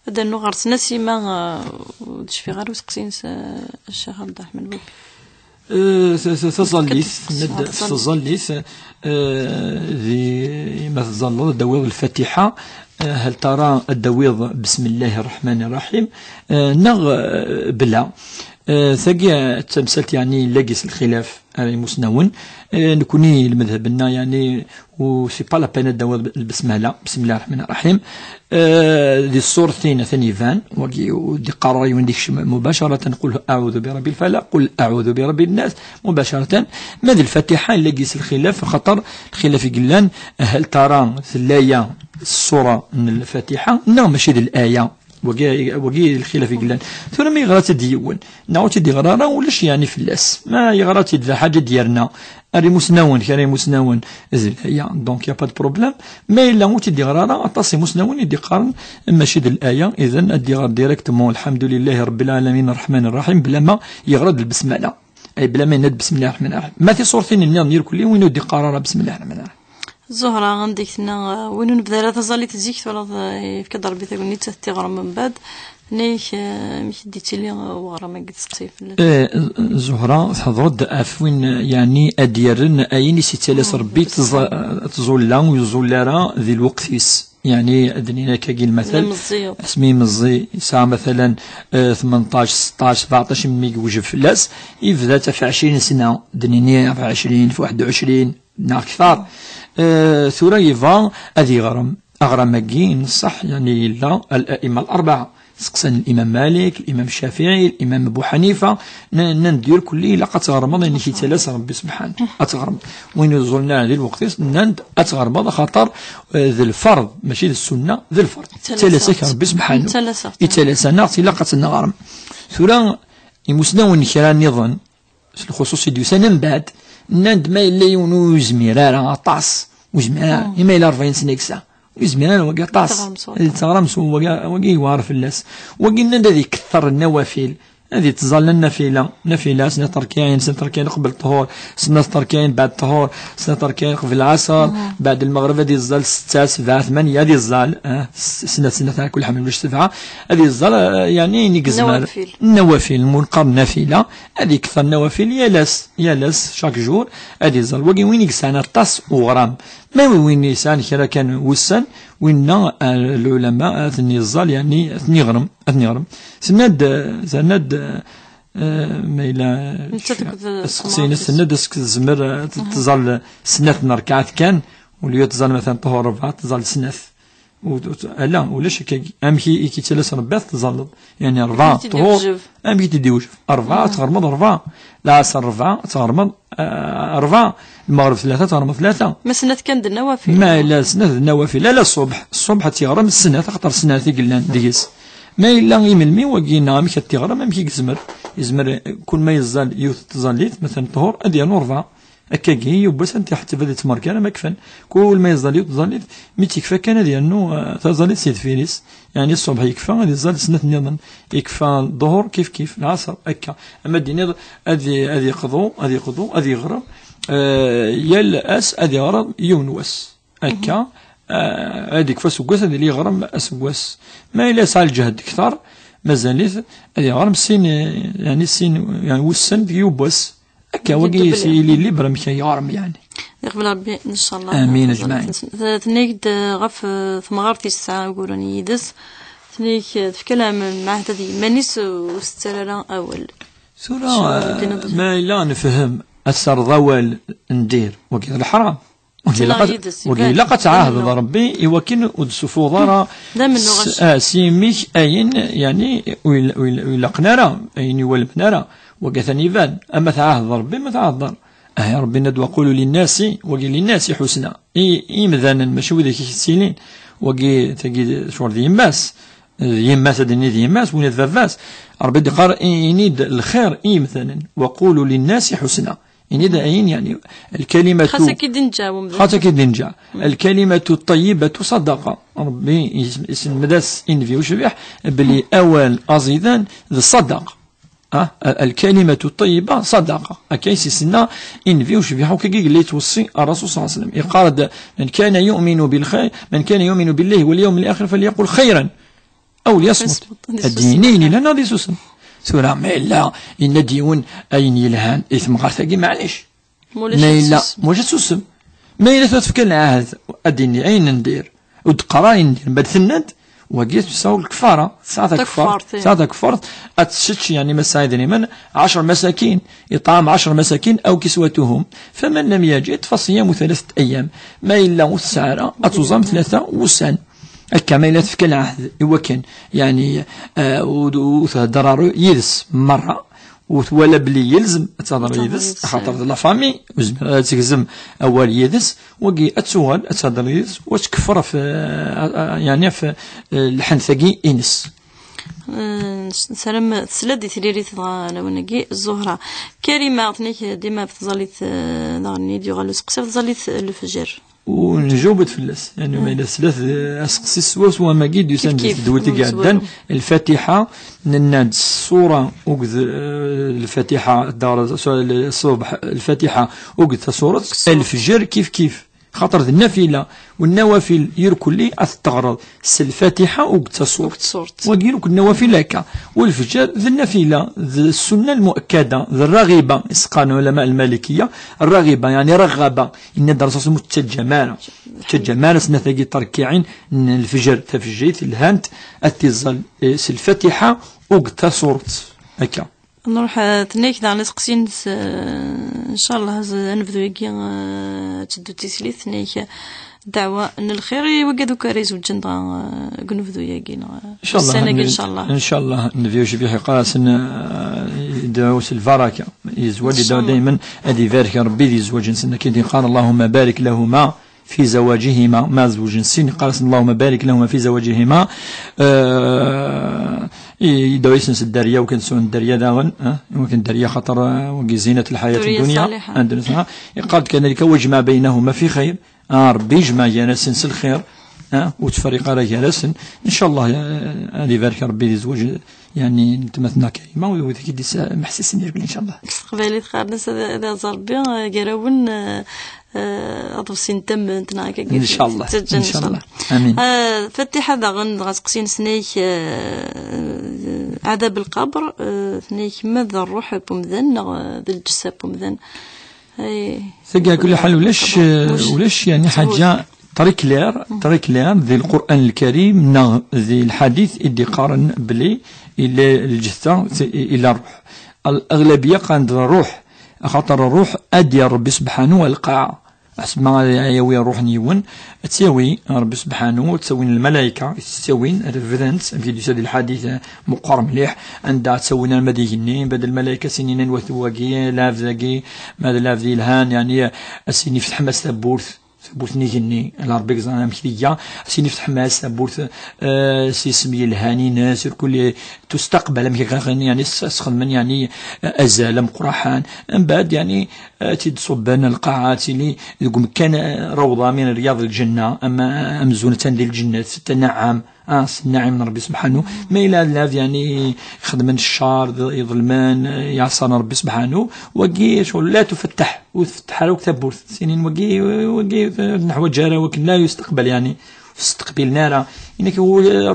Ad d-rnuɣ ɣer-s Nasima, eh, ur d-cfiɣ ara useqsi-ines, eh, Ccix Ɛebderreḥman Bubi. Eh, ta-, ta-, taẓallit, taẓallit, eh, di, ma tẓalleḍ, ad d-tawiḍ Lfatiḥa, eh, hal tara ad d-tawiḍ Besmillahi Rreḥmani Rraḥim, eh, neɣ, eh, bla. Eh, tagi, eh, d tamsalt, yani, yella deg-s lxilaf ara imusnawen. Eh, nekni, lmedheb-nneɣ, yani, u c'est pas la peine ad d-tawiḍ lbesmala, Bismillahi Rreḥmani Rraḥim. Eh, di ṣṣuṛtin atan iban, wagi ur d-iqqar ara yiwen deg-s mubacaratan, qul aɛudu bi rabbil falaq, qul aɛudu bi rabbin nas, mubacaratan. Ma d Lfatiḥa, yella deg-s lxilaf, axaṭer lxilaf i yellan, hal tara tella-ya ṣṣura n Lfatiḥa, neɣ mačči d laya. Wagi, wagi d lxilaf i yellan. Tura ma yeɣra-tt-id yiwen, neɣ ur tt-id-yeɣra ara, ulac, yani, fell-as. Ma yeɣra-tt-id d lḥaǧa d-yerna. Ar imusnawen, kra imusnawen, d laya. Donc, y a pas de problème. Ma yella ur tt-id-yeɣra ara, aṭas imusnawen i d-iqqaren, mačči d laya, idan ad d-iɣer directement, Lḥemdulillahi Rebbil Ɛalamin, Rreḥmani Rraḥim, bla ma yeɣra-d lbesmala. Ay, bla ma yenna-d Besmillahi Rreḥmani Rraḥim. Ma tiṣuṛtin nniḍen irkelli, win ur d-iqqar ara Besmillahi Rreḥmani Rraḥim. Zuhra, anda i tenna, eh, win ur nebda ara taẓallit zik, twalaḍ, eh, yefka-d Rebbi tagnit, ad t-iɣrem mbeɛd. Nna-yak, eh, amek i d-yettili, eh, weɣram-agi, teseqsay fell-as? Eh, Zuhra, thedreḍ-d ɣef win, eh, yani, ad d-yerren ayen i s-yettalas Rebbi, tẓa-, tẓulla ur iẓull ara di lweqt-is. Yani, ad d-nini akkagi lmatal, asmi meẓẓi, yesɛa matalan, eh, tmenṭac, seṭṭac, sebɛeṭac, mi yewjeb fell-as, yebda-tt ɣef ɛecrin sna, ad d-nini ɣef ɛecrin, ɣef waḥed u ɛecrin, neɣ kter. Eh, tura yebɣa ad yeɣrem. Aɣram-agi n ṣṣeḥ, yani, yella al-a'imma al-arbaɛa. Seqsan Imam Malik, Imam Ccafiɛi, Imam Abu Ḥanifa, n-, nnan-d irkelli ilaq ad tɣermeḍ ayen i k-yettalas Rebbi subḥan. Ad tɣermeḍ. Win iẓulen ara di lweqt-is, nnan-d ad tɣermeḍ, axaṭer, eh, d lferḍ, mačči d ssunna, d lferḍ. Yettalas-ak Rebbi subḥan. Yettalas-aɣ. Yettalas-aneɣ, ilaq ad tt-nɣerm. Tura, imusnawen kra nniḍen, s lxuṣuṣ i d-yusan mbeɛd, nnan-d ma yella yiwen ur yezmir ara aṭas, ur yezmir ara, ima yella rebɛin sna i yesɛa, ur yezmir ara, wagi aṭas. Teɣremt s waṭas. Teɣremt s wagi, wagi yewɛer fell-as. Wagi nnan-d ad iketteṛ nnawafil, ad ittẓalla nnafila, nnafila, snat terkiɛin, snat terkiɛin qbel ṭṭhur, snat terkiɛin beɛd ṭṭhur, snat terkiɛin qbel lɛaṣer, beɛd lmeɣreb ad iẓẓal setta, sebɛa, tmanya, ad iẓẓal, eh, s-, snat, snat, ɛla kulli ḥal, ulac sebɛa, ad iẓẓal, eh, yani, ayen i yezmer. Nnawafil. Nnawafil, mu neqqar nnafila, ad ikter nnawafil yal ass, yal ass, chaque jour, ad iẓẓal. Wagi win i yesɛan aṭas uɣram. Ma win yesɛan kra kan wussan, winna, eh, lɛulama ad ten-iẓẓal, yani ad ten-iɣrem, ad ten-iɣrem. Tenna-d, tenna-d, eh, ma yella, nettat akked aseqsi-ines, tenna-d ass tezmer, eh, ad tẓall snat n rkaɛat kan, au lieu ad tẓall matalan ṭṭhur rebɛa, ad tẓall snat. U-, u-, ala, ulac akkagi. Amek i, i k-yettalas Rebbi ad tettẓalleḍ? Yani, rebɛa, ṭhur, amek i t-id-iwjeb? Rebɛa, ad tɣermeḍ rebɛa. Lɛaṣer rebɛa, ad tɣermeḍ, ah, rebɛa. Lmeɣreb tlata, ad tɣermeḍ tlata. Ma snat kan d nnawafil. Ma yella snat d nnawafil, ala ṣṣubḥ. Ṣṣubḥ ad tt-iɣrem snat, axaṭer snat i yellan deg-s. Ma yella imelmi wagi, neɣ amek ad t-iɣrem, amek i yezmer? Yezmer, kul ma yeẓẓal yiwet n tẓallit, matalan ṭhur, ad yernu rebɛa. Akkagi, yiwwas ad t-iḥetteb ad ittmerkar ama kfan. Kul ma yeẓẓal yiwet tẓallit, mi tt-ikfa kan ad yernu, eh, taẓallit si deffir-is. Yeɛni ṣṣubḥ yekfa, ad iẓẓal snat nniḍen. Yekfa ḍḍuhur kif kif, lɛaṣer, akka. Ama d-iniḍ ad i-, ad iqḍu, ad iqḍu, ad iɣrem, eh, yal ass ad iɣrem yiwen wass. Akka, eh, ad ikfa aseggas, ad yili iɣrem aseggas. Ma yella yesɛa lǧehd kter, mazal-it ad iɣrem sin, eh, yeɛni sin, yeɛni wussan deg yiwwas. Akka, wagi yili libre amek ay yeɣrem, yeɛni. Iqbel Rebbi, ncallah. Amin, ajmaɛin. Tenna-k-d, eh, ɣef, eh, temɣart yesɛa uguren yid-s. Tenna-k, eh, tefka lmeɛhed ad yiman-is, ur s-ttarra ara awal. Tura, eh, ma yella nefhem ad terreḍ awal n dir, wagi d leḥram. Wagi ilaq ad, wagi ilaq ad tɛahdeḍ Rebbi i wakken ur d-tessufuɣeḍ ara s, ah, s yimi-k ayen, yeɛni, ur il-, ur il-, ur ilaqen ara, ayen iwalmen ara. Wagi atan iban, ama tɛahdeḍ Rebbi, ma tɛahdeḍ ara. Ahi, Rebbi yenna-d, "Waqulu linnasi", wagi linnasi ḥusna. I, i yimdanen, mačči wid i k-yettilin. Wagi, tagi, ccɣel d yemma-s. D yemma-s, ad d-nini d yemma-s, win d baba-s. Rebbi d-iqqar, "I-, ini-d lxir i yimdanen. Waqulu linnasi ḥusna." Ini-d ayen, yeɛni, lkalimatu. Xas akka i d-inǧa umdan. Xas akka i d-inǧa. Lkalimatu ṭṭayyibatu ṣadaqa. Rebbi is-, iselmed-as i Nnbi ucbiḥ belli awal aẓidan d ṣadaqa. Ah, al-, lkalimatu ṭṭayyiba ṣadaqa. Akka i s-isenna i Nnbi ucbiḥ, akka i yella yettweṣṣi Ṛṛasul ṣalla Llahu ɛalayhi wa sallam. Iqqar-d, "Man kana yu'minu bil xayr, man kana yu'minu billahi wal yawmil axir falyaqul xayran." Aw liyasmut. Ad d-yini ayen yelhan neɣ ad isusem. Tura, ma yella yenna-d yiwen ayen yelhan i temɣart-agi, maɛlic. Ma yella, mulac ad susem. Ma yella tura tefka lɛahd, ad d-yini ayen n dir. Ur d-qqar ara ayen n dir. Bad tenna-d, wagi tesɛa lkefara. Tesɛa takefart. Tesɛa takefart. Ad tessečč, yeɛni, ma tesɛa idrimen, ɛecr masakin. Iṭɛam ɛecr masakin, aw kiswatuhum. Faman lam yajid, fasiyamu thalathat ayyam. Ma yella ur tesɛa ara, ad tuẓam tlata wussan. Akka ma yella tefka lɛahd i wakken, yeɛni, eh, ur, ur thedder ara yid-s merra, ur twala belli yelzem ad tehder yid-s, yid-s, axaṭer d la famille, ur tezmir ara ad tegzem awal yid-s, wagi ad tuɣal ad tehder yid-s, u ad tkeffer ɣef, eh, eh, yeɛni ɣef, eh, lḥenṭ-agi ines. Eh, nessaram tesla-d i tririt dɣa lawan-agi. Zuhra. Karima, tenna-k dima ɣef tẓallit, eh, daɣen i d-yuɣal useqsi ɣef tẓallit n lefjer. Ur njaw-d fell-as. Yeɛni, ma yella teslat, eh, aseqsi swaswa am wagi d-yusan di tedwilt i iɛeddan, Lfatiḥa, nenna-d ṣṣura, uged, eh, Lfatiḥa, dar, ṣṣubḥ, Lfatiḥa, uged tasuret, lefjer kif kif. Xaṭer d nnafila, u nnawafil irkelli ad t-teɣreḍ s Lfatiḥa uged tasuret. Wagi irkelli nnawafil akka. U lefjer d nnafila, d ssunna lmuakkada, d rraɣiba, i s-qqaren ulama lmalikiya, rraɣiba, yeɛni raɣaba. Yenna-d Ṛṛasul ur tettaǧǧam ara. Ur tettaǧǧam ara snat-agi ṭerkiɛin n lefjer, tafejrit, lhant, ad t-iẓẓal, eh, s Lfatiḥa, uged tasuret. Akka. Nruḥ, eh, tenna-k daɣen aseqsi-ines, eh, ncallah, z-, anebdu-agi, eh, ad teddu tislit, tenna-k, eh, ddeɛwa n lxir i wigad akk ara izewǧen dɣa, eh, deg unebdu-agi, neɣ, eh, ncallah, ussan-agi, ncallah. Ncallah, Nnbi ucbiḥ iqqar-asen, eh, idɛu s lbaraka. Yezwaj idɛu daymen ad ibarek Rebbi di zzwaǧ-nsen. Akken i d-iqqar, "Allahumma barik lahuma fi zawajihima", ma zewǧen sin, iqqar-asen, "Allahumma barik lahuma fi zawajihima." Eh, i-, idɛu-yasen s dderya, wakken sɛun dderya daɣen, eh, wakken dderya xaṭer, eh, wagi zinat lḥayat ddunya. Iqqar-d kadalika, "Wajma baynahuma fi xayr." Ah, Rebbi yejmeɛ gar-asen s lxir, ah, ur ttferriq ara gar-asen. Ncallah, eh, ad ibarek Rebbi di zzwaǧ, yeɛni, n tmatna Karima, u wid i d-yesmeḥsisen irkel, ncallah. S teqbaylit qqaren-as ad, ad iẓer Rebbi, eh, gar-awen, eh, eh, aḍebsi n tamemt, neɣ akka, ncallah, ncallah. Amin. Eh, Fatiḥa daɣen, dɣa seqsi-ines, eh, ɛadab lqabr, eh, tenna-k ma d ṛṛuḥ n umdan, neɣ, eh, d lǧessa n umdan. Tagi, ɛla kulli ḥal, ulac, ulac, yeɛni, ḥaǧa très claire, très claire di Lqur'an Lkarim neɣ di lḥadit i d-iqqaren belli illa lǧetta, illa ṛṛuḥ. Al-, aɣlabiya qqaren-d ṛṛuḥ, axaṭer ṛṛuḥ ad d-yerr Ṛebbi sebḥanu ar lqaɛa. Ḥseb ma ara yawi ṛṛuḥ n yiwen, ad tt-yawi Ṛebbi sebḥanu, ad tt-awin lmalayka, ad tt-awin, refden-tt, amek i d-yusa di lḥadit, eh, meqqer mliḥ, anda ad tt-awin arma d igenni, mbeɛd lmalayka ad s-inin anwa-t wagi, lɛebd-agi, ma d lɛebd yelhan, yeɛni, ad s-inin, "Fetḥem-as tawwurt." tawwurt n igenni, Ṛebbi yeẓra amek tga, sin ifteḥ-as tawwurt, eh, s yisem yelhan-ines, irkul tustaqbal amek i ɣ-, yani s-, s-, xedmen, yani, eh, azal ameqqraḥan. Mbeɛd, yani, eh, tt-id-ṣubben lqaɛa, ad tili deg umkan, eh, rawḍa min ryaḍ lǧenna, ama amzun attan di lǧennet, tanaɛam, ah, s nnaɛim n Ṛebbi subḥanu. Ma yella lɛebd, yani, xedmen ccer, iḍelmen, eh, yeɛṣan Ṛebbi subḥanu, wagi, ccɣel la tufettaḥ. Ur tfetteḥ ara akk tawwurt. Sinin wagi, wagi, ur neḥwaǧ ara, wakken la yustaqbal, yani. Ur steqbilen ara. Inak,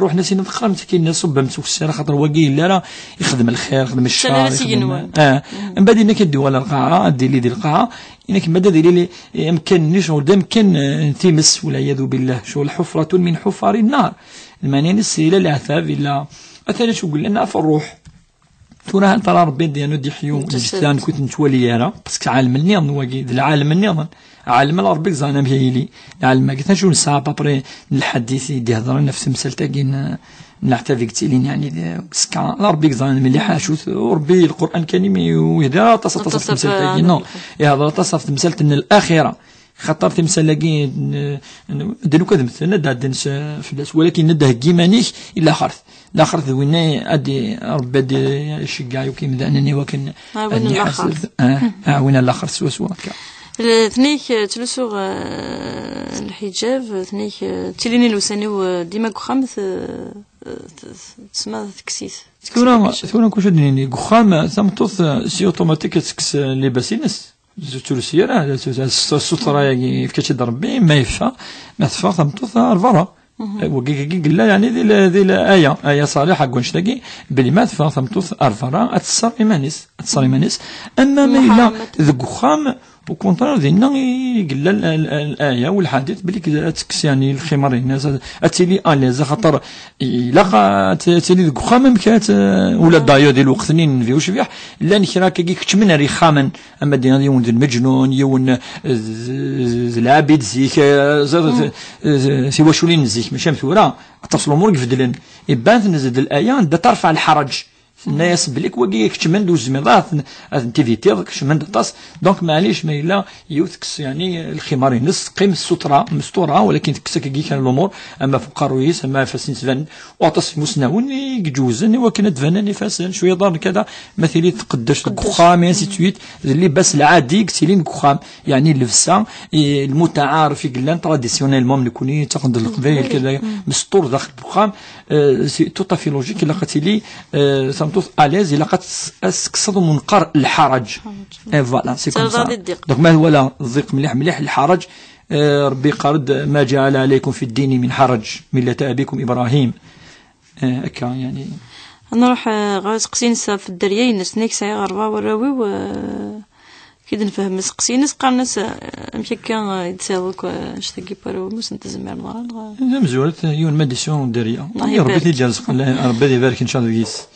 ruḥen-as-in ad qqaren, sakin ṣubbem s ukessar, xaṭer wagi yella ara ixdem lxir, ixdem ccer, ara s ixdem igenwan. Ah. Mbeɛd inak ad d-yuɣal ɣer lqaɛa, ad d-ili di lqaɛa. Inak mbeɛd ad ili li-, amkan-nni, ccɣel d amkan, eh, n times, walɛiyadu billah. Ccɣel ḥufratun min ḥufari nnar. Lmeɛna-ines ila leɛtab, ila, atan acu yellan ɣef ṛṛuḥ. Tura hal tara Ṛebbi ad d-yernu ad d-iḥyu lejdda-nni, ur t-nettwali ara, parce que ɛalem nniḍen wagi, d lɛalem nniḍen. Ɛalem ala Ṛebbi yeẓran amek ad yili. Lɛalem-agi, acu nesɛa à peu près n lḥadit i d-ihedṛen ɣef temsalt-agi n, n leɛtab i yettilin, yani, d, usekka. Ala Ṛebbi yeẓran mliḥ acu-t, u Ṛebbi Lqur'an kan imi ur yehdir aṭas, aṭas ɣef temsalt-agi, non. Ihedṛ aṭas ɣef temsalt n laxira. Xaṭer timsal-agi, n, n, d lukan ad mmten, ad d-ɛeddan s, fell-as, walakin ad d-heggi iman-ik i laxert. Laxert d winna ad d-, Ṛebbi ad d-iceggeɛ yakk imdanen i wakken ad ɛawin laxert. Ah, ɛawin laxert swaswa akka. Tneyk, eh, ttlusuɣ, eh, lḥiǧab, tneyk, eh, ttilin ilewsan-iw, eh, dima deg uxxam, t-, t-, t-, tesma tekkes-it. Tura, tura kuc ad d-nini, deg uxxam, tameṭṭut, eh, si automatique ad tekkes, eh, libas-ines. Ur tules ara, s-, s-, ssutra-agi, yefka-tt-id Ṛebbi, ma yeffeɣ, ma teffeɣ tameṭṭut ar berra. Eh, wagi, wagi yella, yani, di la, di la, aya, aya ṣaliḥ, deg wanect-agi, belli ma teffeɣ tameṭṭut ar berra, ad tesser iman-is, ad tesser iman-is. Ama ma yella deg uxxam, au contraire, dinna i yella l-, l-, l-, aya, u lḥadit, belli k-, ad tekkes, yani, lximar-ines, ad, ad tili à l'aise, axaṭer ilaq ad t-, ad tili deg uxxam, amek ad t-, ula d'ailleurs di lweqt-nni n Nnbi ucbiḥ, llan kra akkagi keččmen ar yixxamen, ama d yiwen d lmeǧnun, yiwen, eh, d, d, d lɛabid zik, eh, ẓer, eh, tiwaculin n zik, mačči am tura, aṭas n lumuṛ i ibeddlen. Iban tnezzel aya anda terfeɛ lḥeṛǧ. Tenna-yas belli wagi keččmen-d ur tezmireḍ ad ten-, ad ten-tivitiḍ, keččmen-d aṭas. Donc, maɛlic, ma yella yiwet tekkes, yani, lximar-ines, teqqim ssutra, mestura, walakin tekkes akkagi kan lumuṛ, ama ɣef uqerruy-is, ama ɣef ifassen-is, tban. Waṭas n imusnawen i iǧewzen i wakken ad d-banen ifassen, cwiya ḍarren kada, ma tili tqeddac deg uxxam, et ainsi de suite, d llibas lɛadi i yettilin deg uxxam, yeɛni llebsa, i, lmutaɛaref i yellan traditionnellement, nekkni ttaqen-d leqbayel, kada, mesṭur daxel n uxxam, eh, c'est tout à fait logique, ilaq ad tili, eh, tameṭṭut à l'aise, ilaq ad tes-, ad tekkseḍ umneqqar lḥaraǧ. Et voilà, c'est comme ça. Donc, ma twala ẓiq mliḥ mliḥ lḥaraǧ, eh, Ṛebbi yeqqar-d, "ما جعل عليكم في الدين من حرج، ملة أبيكم إبراهيم." Eh, akka, yani. Nruḥ, eh, ɣer useqsi-ines ɣef dderya-ines, nnek sɛiɣ ṛebɛa warraw-iw, eh, ki d-nefhem aseqsi-ines, qqaren-as, eh, "Amek akka, eh, i d-tesɛiḍ akk, eh, annect-agi n warraw-im, ur sen-tezmireḍ ara, neɣ?" D amezwaru, yiwen ma d-isɛu dderya. Ṛebbi t-id-yerẓeq, Ṛebbi ad ibarek, ncallah, deg-s.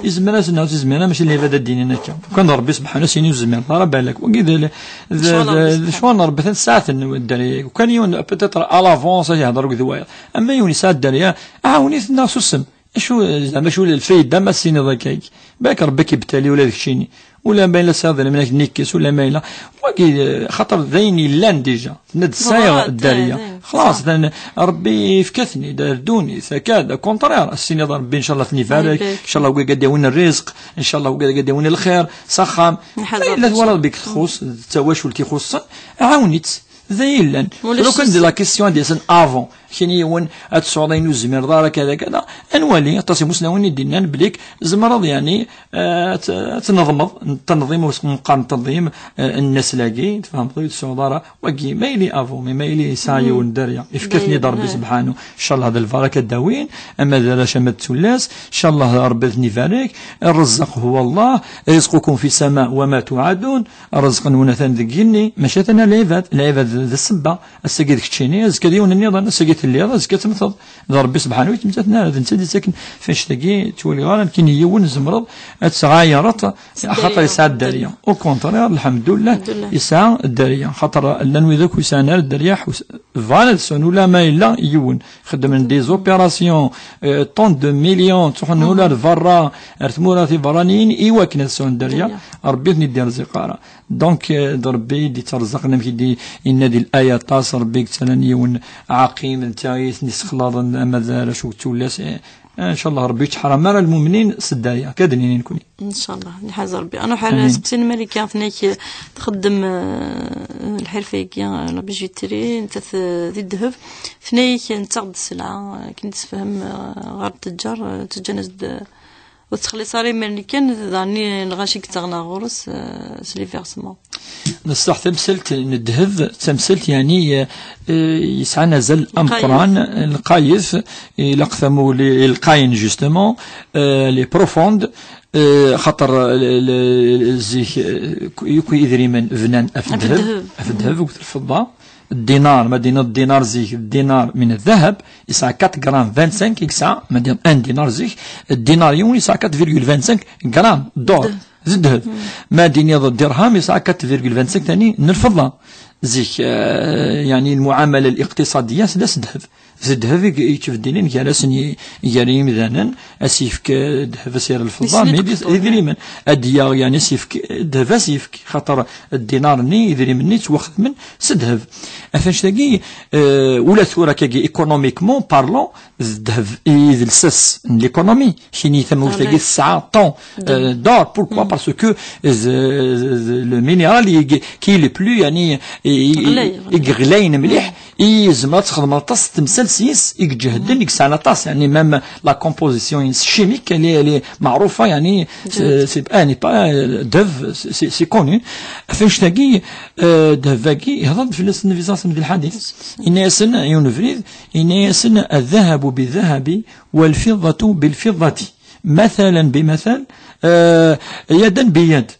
Izmer ad s-nɛu tizmira, mačči d lɛibad ad d-inin akka. Kan d Ṛebbi subḥanu, sin ur tezmireḍ ara, balak. Wagi d, d, d, d ccɣel n Ṛebbi, tasaɛet n dderya. Kan yiwen, peut-être, à l'avance, ad yehder akked wayeḍ. Ama yiwen yesɛa dderya, ɛawen-it neɣ susem. Acu, zeɛma acu lfayda ma tessiniḍ akka? Balak Ṛebbi k-ibtali ula d keččini. Ula ma yella tesɛiḍ idrimen ad k-ten-ikkes, ula ma yella. Wagi, eh, xaṭer d ayen yellan déjà. Tenna-d sɛiɣ dderya. Xlaṣ, dan Ṛebbi yefka-ten-id ar ddunit, akka, au contraire, ad s-tiniḍ Ṛebbi, ncallah, ad ten-ibarek, ncallah, wagi ad d-yawin rrizq, ncallah, wagi ad d-yawin lxir s axxam. Ma yella twalaḍ belli txuṣṣ, d tawacult ixuṣṣen, ɛawen-itt. D ayen yellan. Lukan d la question ad d-yasen avant, kini yiwen ad tesɛuḍ ayen ur tezmireḍ ara, kada, kada, ad nwali, aṭas imusnawen i d-innan belli tzemreḍ, yani, eh, ad t-, ad tneḍmeḍ, tanḍim, ur s-, neqqar n tanḍim, eh, n nnasel-agi, tfehmeḍ, ur tesɛuḍ ara, wagi, ma yili avant, mais ma yili yesɛa yiwen dderya, ifka-ten-id Ṛebbi subḥanu, ncallah d lbaraka ad d-awin, ama d arrac, ama d tullas, ncallah Ṛebbi ad ten-ibarek, الرزاق هو الله، رزقكم في السماء وما توعدون، Rrezq-nwen atan deg yigenni, mačči atan ar lɛibad. Lɛibad d, d ssebba. Ass-agi d keččini, azekka d yiwen nniḍen, ass-agi telliḍ, azekka temmteḍ. D Ṛebbi subḥanu i kem-ittaken ara, d netta i d-ittaken. F annect-agi, ttwaliɣ ara nekkini yiwen tzemreḍ ad tesɛayreḍ, axaṭer yesɛa dderya. Au contraire, lḥemdullah, yesɛa dderya. Xaṭer llan wid akk ur yesɛan ara dderya, ḥus-, bɣan ad sɛun, ula ma yella yiwen. Xeddmen des opérations, euh, tant de millions, ttruḥun ula ar berra, ar tmura tiberraniyin, i wakken ad sɛun dderya. Ṛebbi ur ten-id-irziq ara. Donc, euh, d Rebbi i d-itterẓaqen, amek i d-yenna di laya aṭas, Rebbi yettalan yiwen ɛaqim, d ta i ten-yessexlaḍen, ama d arrac u d tullas. Eh, ncallah Rebbi ur yettḥaram ara lmumnin s ddaya, akka d-nini nekni. Ncallah, nḥaz Rebbi. Anuḥ ar Amin. Seqsin Malika, tenna-k txeddem, eh, lḥirfa-agi, eh, la bijouterie, nettat, eh, di ddheb. Tenna-k nettaɣ-d sselɛa, eh, akken i d-tessefhem, eh, ɣer ttejjar, eh, ttejjan-as-d, eh, ur tettxelliṣ ara imir-nni kan, daɣen lɣaci i yettaɣen ɣer ɣur-s, eh, s les versements. Neṣṣaḥ tamsalt n ddheb, d tamsalt yeɛni, eh, eh, yesɛan azal ameqqran, lqayet, ilaq tamuli, lqayen, justement, eh, les profondes, eh, xaṭer, eh, le, le, zik, eh, yakk idrimen bnan af ddheb, af ddheb akked lfeḍḍa. Ddinar, ma d-tiniḍ ddinar zik, ddinar min ddheb, yesɛa quatre grammes vingt-cinq i yesɛa, ma d-tiniḍ un dinar zik, ddinar yiwen yesɛa quatre virgule vingt-cinq grammes d'or, d ddheb. Ma d-tiniḍ dirham yesɛa quatre virgule vingt-cinq tani n lfeḍḍa. Zik, eh, yeɛni lmuɛamala liqtiṣadiya tella s ddheb. D ddheb i, i yettbeddilen gar-asen i, gar yimdanen, ad s-yefk, eh, ddheb, ad s-yerr lfeḍḍa, mi d idrimen. Ad d-yaɣ, yeɛni ad s-yefk, eh, ddheb ad s-yefk, xaṭer ddinar-nni, idrimen-nni ttwaxedmen s ddheb. Ɣef annect-agi, eh, ula tura akkagi, économiquement parlant, d ddheb i d lsas n l'économie. Kini tamawt-agi tesɛa tant, euh, d'or. Pourquoi? Parce que, euh, le minéral i, qui est le plus, yani, i, i, i yeɣlayen mliḥ, i yezmer ad txedmeḍ aṭas n temsal s yis, i iǧehden, i yesɛan aṭas, yani, même la composition chimique, elle est, elle est معروفة, yani, c'est, c'est, elle n'est pas, euh, ddheb, c'est, c'est, c'est connu. Ɣef annect-agi, euh, ddheb-agi, ihḍer-d fell-as Nnbi صلى الله عليه وسلم di lḥadit. Yenna-yasen, yiwen ubrid, yenna-yasen, الذهب بالذهب والفضة بالفضة مثلا بمثل، euh, يدا بيد.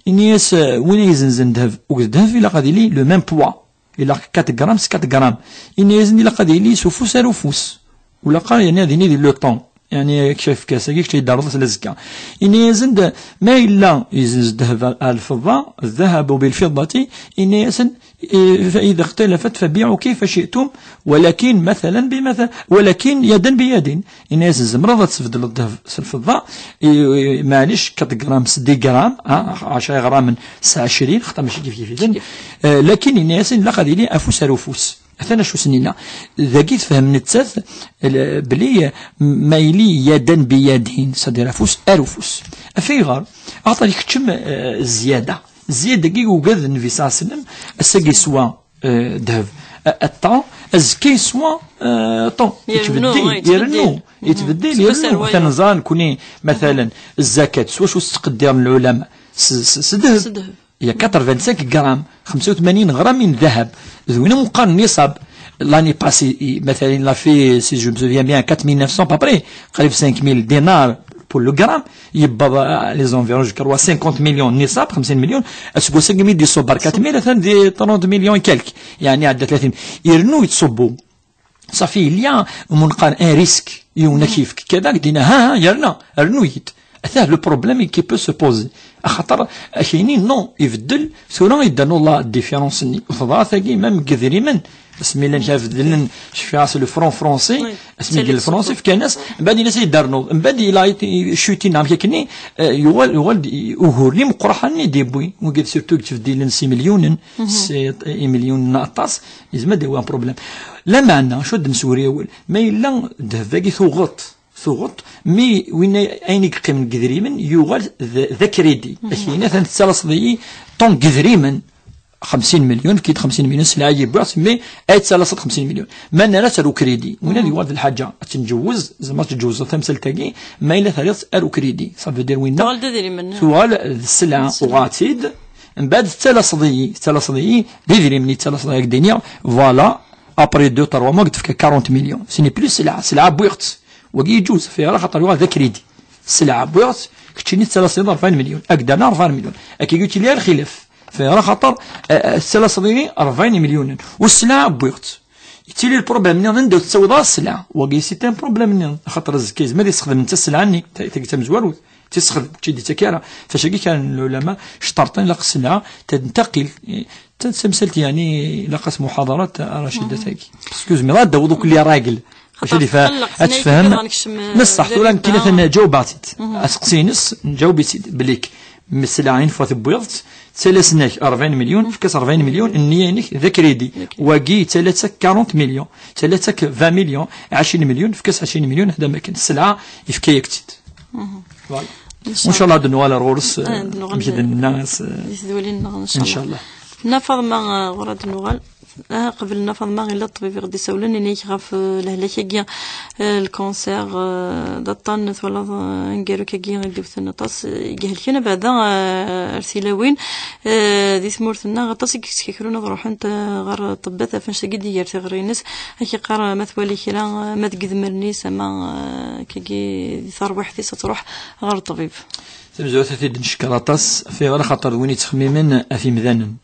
Ini-as, euh, win ay izenzen ddheb, u d ddheb ilaq ad yili le même poids. Ilaq quatre grammes s quatre grammes. Ini-as ilaq ad yili s ufus ar ufus. Ula qqar, yani, ad yini di le temps. Yani, kečč afk-as-agi, kečč ay d-terreḍ s azekka. Ini-as-d, ma yella izenz ddheb ar lfeḍḍa, الذهب بالفضة, ini-as-d, إيه، فإذا اختلفت فبيعوا كيف شئتم، ولكن مثلا بمثل، ولكن يدا بيد. Ini-as tzemreḍ ad tbeddleḍ ddheb s lfeḍḍa, i, i, maɛlic, quatre grammes s dix grammes, ha, ɛecra iɣramen s ɛecrin, xaṭer mačči kif kif-iten. Eh, lakin ini-as ilaq ad yili afus ar ufus. Atan acu s-nina. Dagi tefhem nettat, l-, bli ma yili yadan bi yadin, c'est-à-dire afus ar ufus. Af ayɣer? Axaṭer ikeččem, eh, zzyada. Zzyada-agi ugad Nnbi صلى الله عليه وسلم, ass-agi yeswa, eh, ddheb, eh, aṭṭan, azekka yeswa, eh, ṭan. Yettbeddil, yettbeddil, yettbeddil, yettbeddil. Atan neẓra nekni, matalan, zzakat, s wacu ttqeddiren lɛulama? S, s, s ddheb. Il y a quatre-vingt-cinq grammes, خمسة وثمانين غرام من ذهب. D win umi qqaren nisab. L'année passée, i, matalan, il a fait, si je me souviens bien, quatre mille neuf cents à peu près, qrib cinq mille dinars pour le gramme. Yewweḍ, euh, les environs, je crois, cinquante millions nisab, خمسين مليون. Aseggas-agi mi d-iṣubber quatre mille, atan di trente millions et quelques. Yani, ɛedda ثلاثين. Irennu yettṣubbu. Safi, il y a, umi neqqar, un risque, yiwen ad k-yefk kada, ad k-d-yini, ha, ha, yerna, rnu-yi-d. Atah le problème qui peut se poser. Axaṭer, akini, non, ibeddel, tura yedda la différence-nni. Teḍra tagi, même deg idrimen, asmi llan kra beddlen, cfiɣ-as le franc français, asmi deg le français, fkan-as, mbaɛd ini-as yedda rnu, mbaɛd il a été chuté, neɣ amek akkenni, eh, yuɣal, yuɣal-d ugur-nni meqqreḥ-nni d-yewwi, wigi surtout yettbeddilen s imelyunen, s imelyunen aṭas, yezmer ad d-yawi un problème. Lameɛna, acu ad d-neswuri awal? Ma yella ddheb-agi tuɣeḍ, tuɣeḍ, mi win ay-, ayen i yeqqimen deg idrimen yuɣal d, d akridi. Akini, atan tettalaseḍ-iyi ṭṭun n yidrimen, خمسين مليون, efk-iyi-d خمسين مليون, sselɛa-yi wwiɣ-tt, mi ay tettalaseḍ خمسين مليون. Ma nerra-tt ar ukridi, win ad yuɣal d lḥaǧa, ad tt-nǧewwez, tzemreḍ ad tǧewwzeḍ tamsalt-agi, ma yella terriḍ-tt ar ukridi. Ça veut dire winna tuɣal d idrimen, tuɣal d sselɛa, uɣeɣ-tt-id, mbaɛd tettalaseḍ-iyi, tettalaseḍ-iyi d idrimen i tettalaseḍ, ad ak-d-iniɣ, voilà, après deux, trois mois, ad k-d-fkeɣ quarante millions. Ce n'est plus sselɛa, sselɛa wwiɣ-tt. Wagi yeǧǧuz, fiɣra xaṭer yuɣal d akridi. Sselɛa wwiɣ-tt, keččini tettalaseḍ-iyi ṛebɛin مليون. Ad k-d-rnuɣ ṛebɛin مليون. Akka ur yettili ara lxilaf. Fiɣra xaṭer, eh, eh, tettalaseḍ-iyi ṛebɛin مليون. U sselɛa wwiɣ-tt. Yettili le problème-nni, anda ur tettawiḍ ara sselɛa? Wagi c'est un problème-nni. Axaṭer azekka yezmer ad yessexdem netta sselɛa-nni, ta-, tagi d tamezwarut. Tessexdem, ur tt-id-yettak ara. Ɣef wacagi kan lɛulama cṭerṭen, ilaq sselɛa tentaqil. Eh, ta-, tamsalt, yani, ilaq-as muḥaḍarat, a Racida, tagi. Excuse-moi, ad d-tawiḍ akk les règles. Maca di fa-, ad tfehmem. Neṣṣaḥ, tura nekkin atan ǧawbeɣ-tt-id. Aseqsi-ines, nǧaweb-itt-id, belli Mmeslayen ɣef tewwiḍ-tt, ttalasen-ak rebɛin milyon, fk-as rebɛin milyon, nniya-inek d akridi. Wagi yettala-tt-ak quarante millions, yettala-tt-ak vingt millions, ɛecrin milyon, fk-as ɛecrin milyon, hada makken sselɛa, yefka-yak-tt-id. Voilà. Inchallah ad nuɣal ar ɣur-s. Amek d-nenna, di tedwilin-nneɣ, inchallah. Nna Faḍma, ɣur-a d-nuɣal. Ah, qbel Nna Faḍma, yella ṭṭbib i ɣ-d-isawlen, ini-ak ɣef, eh, lehlak-agi, eh, lkanser, eh, d aṭṭan, twalaḍ, eh, aneggaru-agi i d-iwten aṭas, eh, i ihelken abeɛda, eh, ar tilawin, eh, di tmurt-nneɣ, aṭas i yeskakrun ad ruḥent, eh, ɣer ṭṭebbat, ɣef annect-agi d-iger tiɣri-ines, ad k-iqqar, eh, ma twali kra, eh, ma deg idmaren-is, ama, eh, akkagi di terwiḥt-is ad truḥ ɣer ṭṭbib. Tamezwarut ad t-id-ncekker aṭas, ɣef ayɣer? Axaṭer d win yettxemmimen ɣef yimdanen.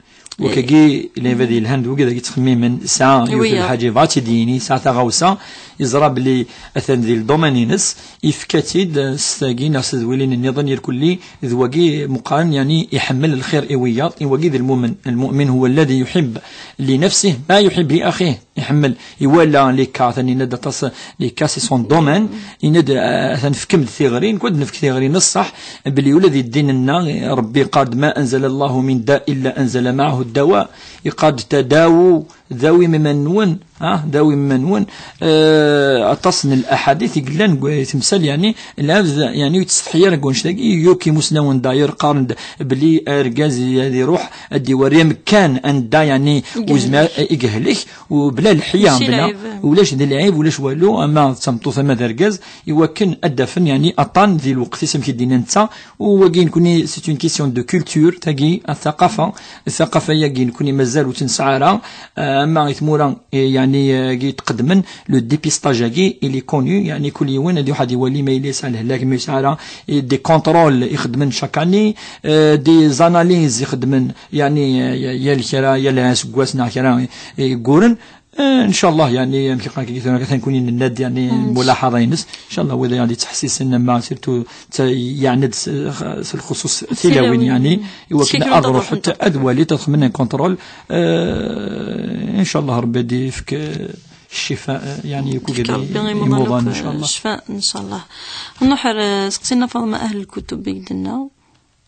Wakagi, lɛibad yelhan d wigad i yettxemmimen, yesɛa yiwet n lḥaǧa yebɣa ad tt-id-yini, yesɛa taɣawsa, yeẓra belli atan di ldomaine-ines, yefka-tt-id s tagi neɣ s tedwilin nniḍen, irkelli d wagi meqqaren, yeɛni iḥemmel lxir i wiyaḍ, i wagi d lmumen. المؤمن هو الذي يحب لنفسه ما يحب لأخيه. Iḥemmel, iwala les cas, tanina-d aṭas les cas, c'est son domaine, yenna-d, eh, atan fkem-d tiɣri, nekk ad nefk tiɣri n ṣṣeḥ, belli ula di ddin-nneɣ, Rebbi yeqqar-d: ما أنزل الله من داء إلا أنزل معه الدواء. Yeqqar-d: تداووا، dawim iman-nwen, ah, dawim iman-nwen. Eh, aṭas n laḥadit i yellan deg temsal, yeɛni, lɛebd, yeɛni, ur yettsetḥi ara deg wannect-agi, yakk imusnawen d'ailleurs qqaren-d belli argaz ad iruḥ ad iwerri amkan anda, yeɛni, ur yezmir, i yehlek, u bla leḥya, bla, ulac d lɛib, ulac walu, ama d tameṭṭut, ama d argaz, i wakken ad d-afen, yeɛni, aṭṭan di lweqt-is, amek i d-yenna netta. U wagi, nekni, c'est une question de culture, tagi, a thaqafa, thaqafa-yagi, nekni mazal ur tt-nesɛi ara, eh, ama i tmura, eh, yeɛni, eh, i tqeddmen, le dépistage-agi, il est connu, yeɛni, kul yiwen ad iruḥ ad iwali ma yella yesɛa lehlak, ma yesɛa ara, eh, des contrôles i xeddmen chaque année, eh, des analyses i xeddmen, yeɛni, eh, yal kra, yal aseggas neɣ kra, eh, yegguren. Eh, ncallah, yeɛni, amek i qqaren, atan kuni nenna-d, yeɛni, lmulaḥaḍa-ines. Ncallah, wid i ɣ-d-yettḥessisen, ama surtout, yeɛni-d s, s lxuṣuṣ tilawin, yeɛni, i wakken ad ruḥent, ad walint, ad xedment un contrôle. Eh, ncallah, Rebbi ad d-yefk, eh, ccifa, eh, yeɛni, i wigad imuḍan, ncallah. Cfa, ncallah. Nruḥ ar, eh, seqsi Nna Faḍma, ahl lkutub i d-tenna.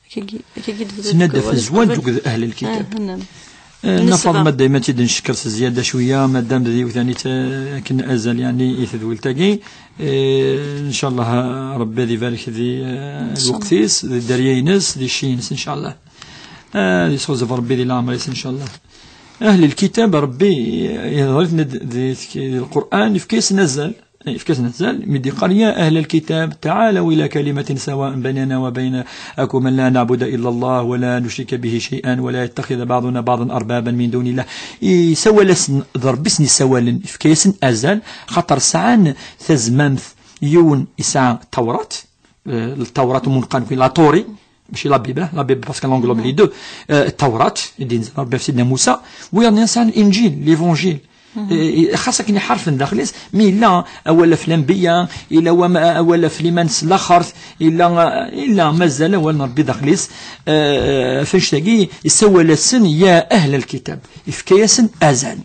Akkagi, akkagi d-, tenna-d ɣef zzwaǧ akked ahl lkitab. Eh, Nna Faḍma, dayma ad tt-id-ncekker s zzyada cwiya, madam d yiwet, yeɛni, akken azal, yeɛni, i tedwilt-agi. Eh, ncallah, Rebbi ad ibarek di, eh, lweqt-is, di dderya-ines, di cci-ines, ncallah. Eh, ad yesɣezef Rebbi di leɛmer-is, ncallah. Ahl lkitab, Rebbi, eh, yehder-iten-id di, di Lqur'an, yefka-yasen azal. Yefka-asen azal, mi d-yeqqar: يا أهل الكتاب تعالوا إلى كلمة سواء بيننا وبينكم ألا نعبد إلا الله ولا نشرك به شيئا ولا يتخذ بعضنا بعضا أربابا من دون الله. Isawal-asen, d Rebbi i sen-isawalen, yefka-yasen azal, xaṭer sɛan tazmamt, yiwen yesɛa Tawrat, eh, Tawrat, umunqan, la Torah, mačči la Bible, la Bible parce qu'elle englobe les deux, eh, Tawrat, i d-yenzel Rebbi ɣef Sidna Musa, wiyaḍ-nni sɛan Linǧil, l'Évangile. Eh, xas akken iḥerfen daxel-is, mi yella awal ɣef lanbiya, yella wam-, awal ɣef liman s laxert, yella, yella mazal awal n Rebbi daxel-is, eh, f annect-agi, isawal-asen: يا أهل الكتاب. Yefka-yasen azal.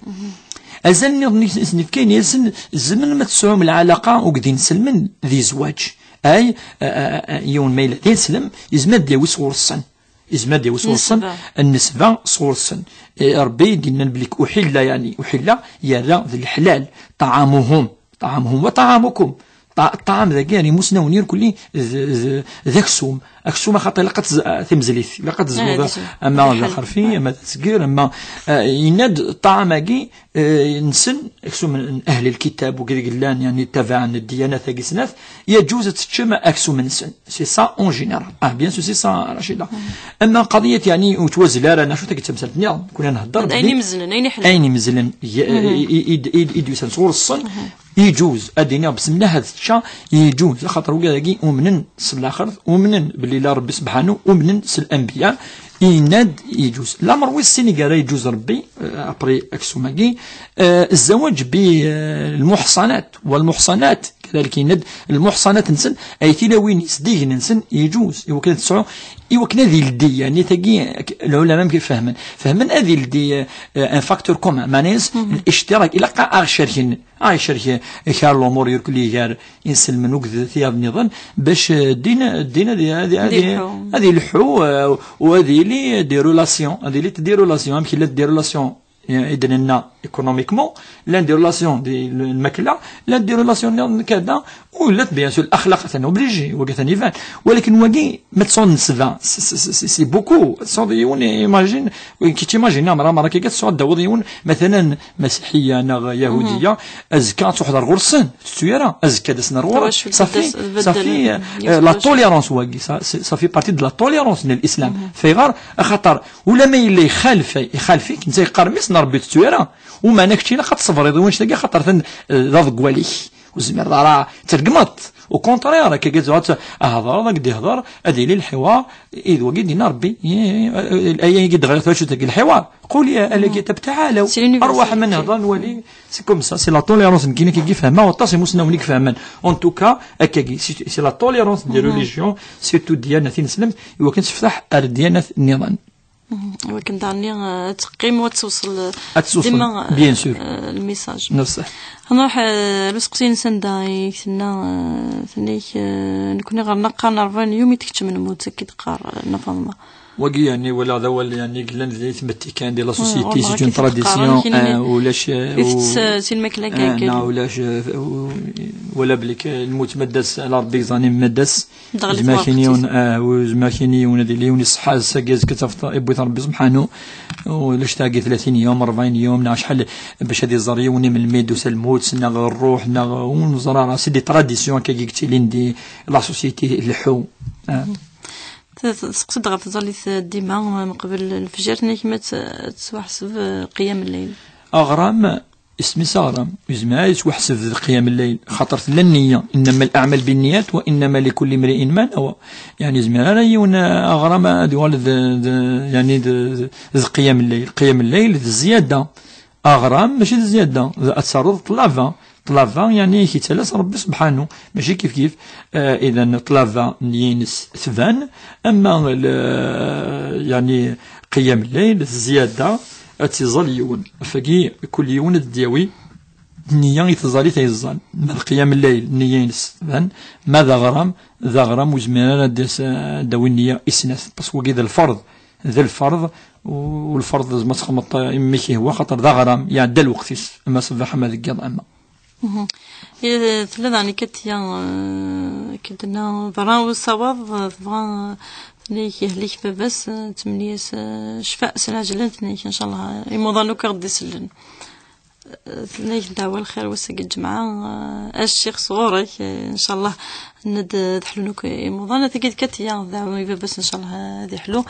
Azal nniḍen i sen-, i sen-yefka, yenna-yasen: tzemrem ad tesɛum lɛalaqa akked inselmen di zzwaǧ. Ay, eh, eh, eh, yiwen ma yella d ineslem, yezmer ad d-yawi sɣur-sen. Yezmer ad d-yawi sɣur-sen nnesba, sɣur-sen. Eh, Rebbi i d-yennan belli uḥilla, yeɛni, uḥilla yerra d leḥlal. طعامهم، طعامهم وطعامكم. Ṭa-, ṭṭɛam dagi, yeɛni, imusnawen irkelli d, d, d aksum. Aksum, axaṭer ilaq ad tez-, timezlit, ilaq ad tezluḍ, ama d axerfi, ama d azger, ama, eh, yenna-d ṭṭɛam-agi, eh, nsen, aksum n, n ahl lkitab, wigad i yellan, yeɛni, tabaɛen ddiyanat-agi snat, yeǧuz ad teččem aksum-nsen. C'est ça en général. Ah, bien sûr, c'est ça, Rachida. Ama qadiyat, yeɛni, ur twazzel ara, neɣ acu tagi d tamsalt nniḍen, kuna nhedder belli ayen imeznen, ayen iḥlan. Ayen imeznen, i, i, i, i, i d-yusan sɣur-sen, yeǧuz, ad d-iniɣ, besmillah, ad tečča, yeǧuz, axaṭer wigad-agi umnen s laxert, umnen belli la Rebbi sebḥanu, umnen s lanbiya, yenna-d yeǧuz. Lamer wis sin i yerra yeǧuz Rebbi, eh, après aksum-agi, eh, الزواج ب، eh, المحصنات والمحصنات. Kadalik yenna-d lmuḥṣanat-nsen ay tilawin yesdigen-nsen, yeǧuz i wakken ad tesɛu, i wakken ad ildi, yani tagi, ak-, lɛulama amek i fehmen? Fehmen ad ildi, eh, un facteur commun, maɛna-yas lictirak, ilaq a ɣ-cerken, a ɣ-cerken kra lumuṛ irkelli gar inselmen akked tiyaḍ nniḍen, bac, eh, ddin, ddin ad, ad, ad, ad iḥu. Ad ilḥu, eh, u ad yili des relations, ad yili des relations, amek yella des relations i d-nenna économiquement, llant des relations di lmakla, llant des relations nniḍen kada, u llant bien sûr axlaq atan obligé, wagi atan iban. Walakin wagi, ma tesɛuḍ nesba, c'est, c'est, c'est, c'est beaucoup. Tesɛuḍ yiwen, imagine, kečč imagine, mara, mara, kika tesɛuḍ ad d-tawiḍ yiwen, matalan, masiḥiya neɣ yahudiya, azekka ad tuḥeḍ ar ɣur-sen, tettu ara, azekka ad asen ar ɣur-, Tawacult safi, ad as-, tbeddel, safi, euh, la tolérance wagi, ça, c'est, ça fait partie de la tolérance n l'islam. Fayɣer, axaṭer, Ula ma yella ixalef, ixalef-ik, netta yeqqar mmi-s n Ṛebbi tettu ara. Umeɛna kečč ilaq ad tṣebreḍ i wannect-agi, axaṭer atan, eh, d aḍeggal-ik. Ur tezmireḍ ara ad tregmeḍ. Au contraire, akka ad tebɣiḍ ad thedreḍ, ad k-d-ihder, ad yili lḥiwar, i d wagi d-yenna Ṛebbi. Aya i d-ɣriɣ tawacult-agi, lḥiwar. قل يا أهل الكتاب تعالوا. C'est l'universalité. Arwaḥ ma nehder nwali. C'est comme ça, c'est la tolérance. Nekkini akka i fehmeɣ, waṭas imusnawen i ifehmen. En tout cas, akkagi, c'est, c'est la tolérance des religions, surtout ddyanat tineslemt, i wakken tefteḥ ar ddyanat nniḍen. Mhm. Iwakken daɣen, eh, ad teqqim u ad tewṣel, eh, Ad tewṣel, dima, bien sûr. Eh, lmessage. Neṣṣeḥ. Nruḥ, eh, ar useqsi-nnes anda i tenna, eh, tenna-k, eh, nekkni ɣer-neɣ qqaren ṛebɛin yum i tkeččem lmut, akka i d-teqqar, eh, Nna Faḍma. Wagi, yani, wala d awal, yani, yellan di tmetti kan, di la société, c'est une tradition, eh, ulac, eh, u-, eh, neɣ ulac, eh, u-, wala belli k-, lmut ma d-tas, ala Ṛebbi yeẓran ma d-tas. Dɣa li zma kini twaɣet. Yiwen, ah, u zma kini yiwen ad yili yiwen iṣeḥḥa, ass-agi azekka tafeḍ, iwwi-t Ṛebbi subḥanu. Ulac tagi tlatin yum, ṛebɛin yum, neɣ acḥal bac ad iẓer yiwen imelmi d-tusa lmut, neɣ ṛṛuḥ, neɣ ur neẓri ara. C'est des traditions akkagi yettilin di la société, leḥḥu. Ah. T-, t-, teqsed ɣef tẓallit, eh, dima, eh, meqbel lefjer, nni kemm ad t-, ad tettwaḥseb, eh, qiyam lleyl. Aɣram, isem-is aɣram, yezmer ad yettwaḥseb d qiyam lleyl, xaṭer tella nniya, إنما الأعمال بالنيات وإنما لكل امرئ ما نوى. Yani, yezmer ara yiwen, eh, aɣram ad yuɣal d, d, yani, d, d qiyam lleyl. Qiyam lleyl d zzyada. Aɣram, mačči d zzyada, d ad terreḍ ṭṭlaba. Ṭṭlaba, yani, i k-yettalas Ṛebbi subḥanu, mačči kif kif, eh, idan ṭṭlaba nniya-ines tban, ama l-, yani, qiyam lleyl, d zzyada, ad tt-iẓẓal yiwen. Ɣef wagi, kul yiwen ad d-yawi nniya i tẓallit ay yeẓẓan. Ma d qiyam lleyl, nniya-ines tban, ma d aɣram, d aɣram ur yezmir ara ad d-yas-, ad d-yawi nniya i snat, parce que wagi d lferḍ. D lferḍ, u lferḍ lezm ad txedmeḍ imi k-ihwa, xaṭer d aɣram, iɛedda lweqt-is, ama ṣṣbeḥ, ama deg yiḍ, ama. Mhm. Eh, tella daɣen Katiya, eh, akken tenna, berra usawaḍ, eh, tebɣa, eh, tenna-k, yehlek baba-s, eh, tmenni-as, eh, ccfa s lɛejlan, tenna-k, ncallah, eh, imuḍan akk ad ɣ-d-isellen. Tenna-k ddeɛwa lxir wass-agi lǧemɛa, eh, a ccix sɣur-k, eh, ncallah, nna-d, eh, ad ḥlun akk imuḍan. Tagi d Katiya, ddeɛwa i baba-s, ncallah, eh, ad iḥlu.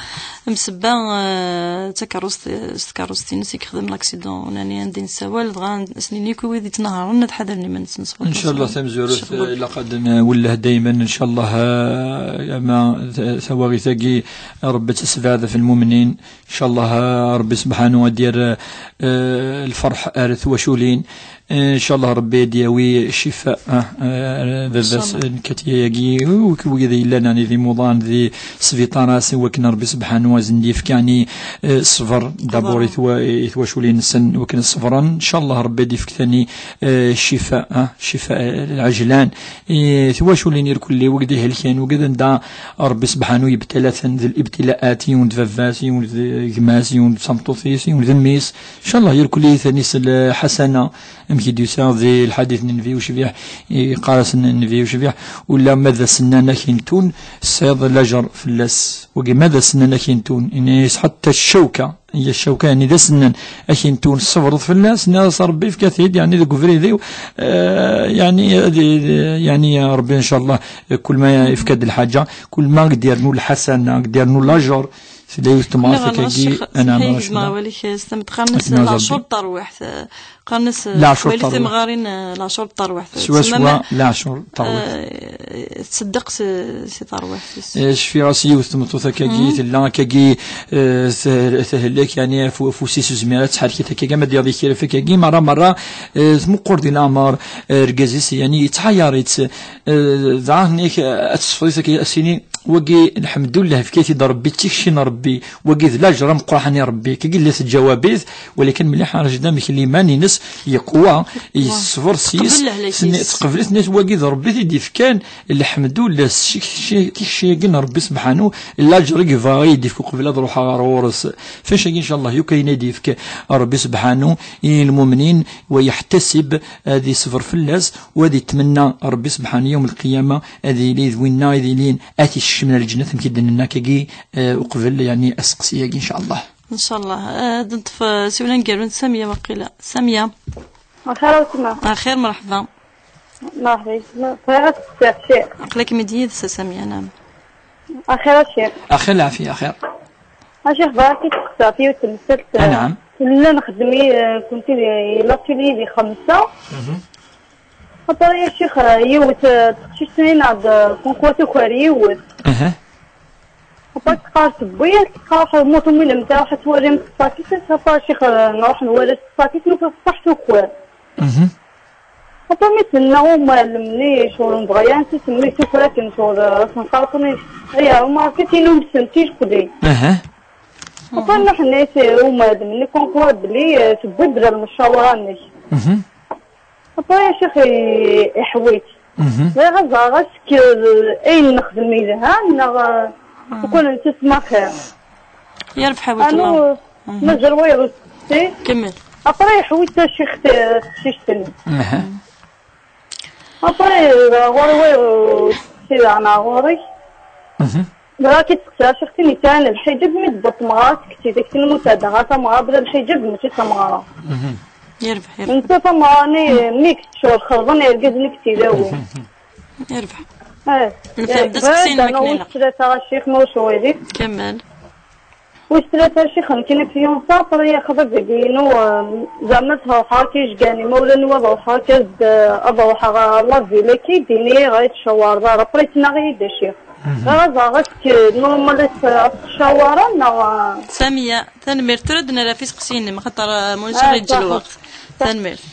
Msebba, eh, d takeṛṛust, eh, s tkeṛṛust-ines i yexdem l'accident, nani anda i nessawal, dɣa ad s-nini akk i wid yettnehṛen ad ḥadren iman-nsen sɣur. Ncallah tamezwarut, eh, ilaq ad nwelleh dayman, ncallah, eh, ama t-, tawaɣit-agi, Ṛebbi ad tt-yessebɛed ɣef lmumnin. Ncallah, eh, Ṛebbi subḥanu ad d-yerr, eh, lferḥ ar twaculin. Eh, ncallah Ṛebbi ad d-yawi ccfa, eh, eh, baba-s n Katiya-agi, u wid yellan, yani, d imuḍan di sbiṭarat, i wakken Ṛebbi subḥanu ad sen-d-yefk, yani, eh, ṣṣber, d'abord i twa-, i twaculin-nsen, i wakken ad ṣebren. Ncallah Ṛebbi ad d-yefk tani, eh, ccfa, eh, ccfa, eh, lɛejlan. I twaculin irkelli, wid ihelken, wid anda Ṛebbi subḥanu yebtala-ten d libtilaat, yiwen d baba-s, yiwen d gma-s, yiwen d tameṭṭut-is, yiwen d mmi-s. Ncallah irkelli tani s lḥasana, amek i d-yusa di lḥadit n Nnbi ucbiḥ, yeqqar-as Nnbi ucbiḥ, ula ma d as-nnan akintun, tesɛiḍ lajer fell-as. Wagi ma d as-nnan akintun, ini-as ḥatta ccawka, هي الشوكة، يعني، d as-nnan akintun, tṣebreḍ fell-as, nniɣ-as Ṛebbi yefka-t-id, yani, deg ubrid-iw, eh, yani, ad i-, yani, Ṛebbi, ncallah, kul ma yefka-d lḥaǧa, kul ma ak-d-yernu lḥasana, ak-d-yernu lajer, tella yiwet temɣart akkagi, anaɛmer. Semmeḥ-iyi, zemreɣ awal-ik, eh, s tameqqrant, lajer d tarwiḥt, eh, Qqaren-as, eh, leɛcur twali terwiḥt. Timɣarin, eh, leɛcur n terwiḥt. Swaswa. Tsemma, leɛcur n terwiḥt. Eh, tṣeddeq si, si terwiḥt-is. Eh, cfiɣ-as yiwet tmeṭṭut akkagi, tella akkagi, eh, te-, tehlek, yani, af-, afus-is ur zmir ad tḥerket akkagi, ama d-yaḍ ikiref akkagi, merra, merra, eh, tmuqqur di leɛmer, eh, argaz-is, yani, yettḥayar-itt. Eh, dɣa, nnek, eh, ad tesfeḍ-it akkagi, ad s-tini, wagi, lḥemdullah, efk-it-id Rebbi, d tikci n Rebbi, wagi d laǧer ameqqran i Rebbi, akkagi yella teǧǧawab-it, walakin mliḥ ara jed amek liman-ines yeqwa, yeṣber s-yes, teqbel lehlak-is. Teqbel-it, tenna-t, wagi d Rebbi i t-id-ifkan, lḥemdullah, s tikci-, tikci-agi n Rebbi sebḥanu, laǧer i yebɣa i yi-d-ifk uqbel ad ruḥeɣ ɣer ɣur-s. F acu-agi, incallah, yukan i d-ifk Rebbi sebḥanu i lmumnin, wa yeḥtasib ad iṣber fell-as, wa ad itmenna Rebbi sebḥanu yawm lqiyama, ad yili d winna ad yilin ad t-isekcmen ar lǧennet, amek i d-nenna akkagi, eh, uqbel, yani, aseqsi-agi, incallah. Incallah. Eh, ad neṭṭef, eh, siwel aneggaru n Samia, waqila. Samia. Axir a weltma. Axir, merḥba. Merḥba. Bɣiɣ ad d-steqsiɣ ciṭ. Aql-ikem-id yid-s a Samia, naam. Axir a cix. Axir lɛafiya, axir. A cix, bɣiɣ ad k-id-steqsiɣ ɣef yiwet n temsalt. Anɛam. Nella nxeddem i, eh, kunti di, di l'atelier di xemsa. Mhm. Après, a cix, eh, yiwet, eh, teqcict-nni neɣ d, eh, kunkuwa tuker yiwet. Aha. Après, teqqar tewwi, teqqar mutum i lemta, ḥa twalim tṣakit, après, a cix, eh, nruḥ nwala tṣakit, nufa teṣṣaḥ tuker. Mhm. Après, mi tenna umar lemni, ccɣel n bɣayan, si semmi tuker akken ccɣel, eh, asen qqar-asen, ay, umar, kif inum senti lqdi. Aha. Après, nruḥ nna-yas, eh, umar d menni, kunkuwa belli, eh, tewwi-d la lemcawara-nnek. Mhm. Après, a cix, i-, iḥwi-tt. Mhm. Bɣiɣ ad ẓreɣ ass-k, eh, ayen nexdem yelha, neɣ, eh, ukan nettasem axir. Yerbeḥ a weltma. Anu, mhm, mazal wayeḍ ur tettett. Kemmel. Après, iḥwi-tt a cix, eh, teqcict-nni. Aha. Après, eh, ɣur-i wayeḍ ur tettett daɣen ɣur-k. Mhm. Dɣa ki tseqsa, a cix, tin yesɛan lḥiǧab, mi d-tewweḍ temɣart, kečči d akken musa daɣ tamɣart bla lḥiǧab, mačči d tamɣart. Mhm. Yerbeḥ, yerbeḥ. Netta tamɣart-nni, mi yettcur xerḍen irgazen i yettilawi. Yerbeḥ. Eh, nfhem, eh, d aseqsi-inu, bɣiɣ ad akken ilaq. Wis tlata, a cix, ma ur cɣil-ik. Kemmel. Wis tlata, a cix, nekkini fiansa, après yaxeḍ deg inu, eh, zeɛma tṛuḥeɣ akka ijgan imawlan-iw ad ṛuḥeɣ akka ad, ad ṛuḥeɣ ɣer la ville-agi, dini ɣer tcawar ḍar, après ttnaɣ-iyi-d, a cix. Mhm. Ɣer ẓer, est-ce que normal ad tcawara neɣ? Samia, tanemmirt. Tura ad d-nerr ɣef iseqsiyen-nnem, xaṭer, eh, ma ulac aɣilif, ah, yeǧǧa lweqt. Tanemmirt.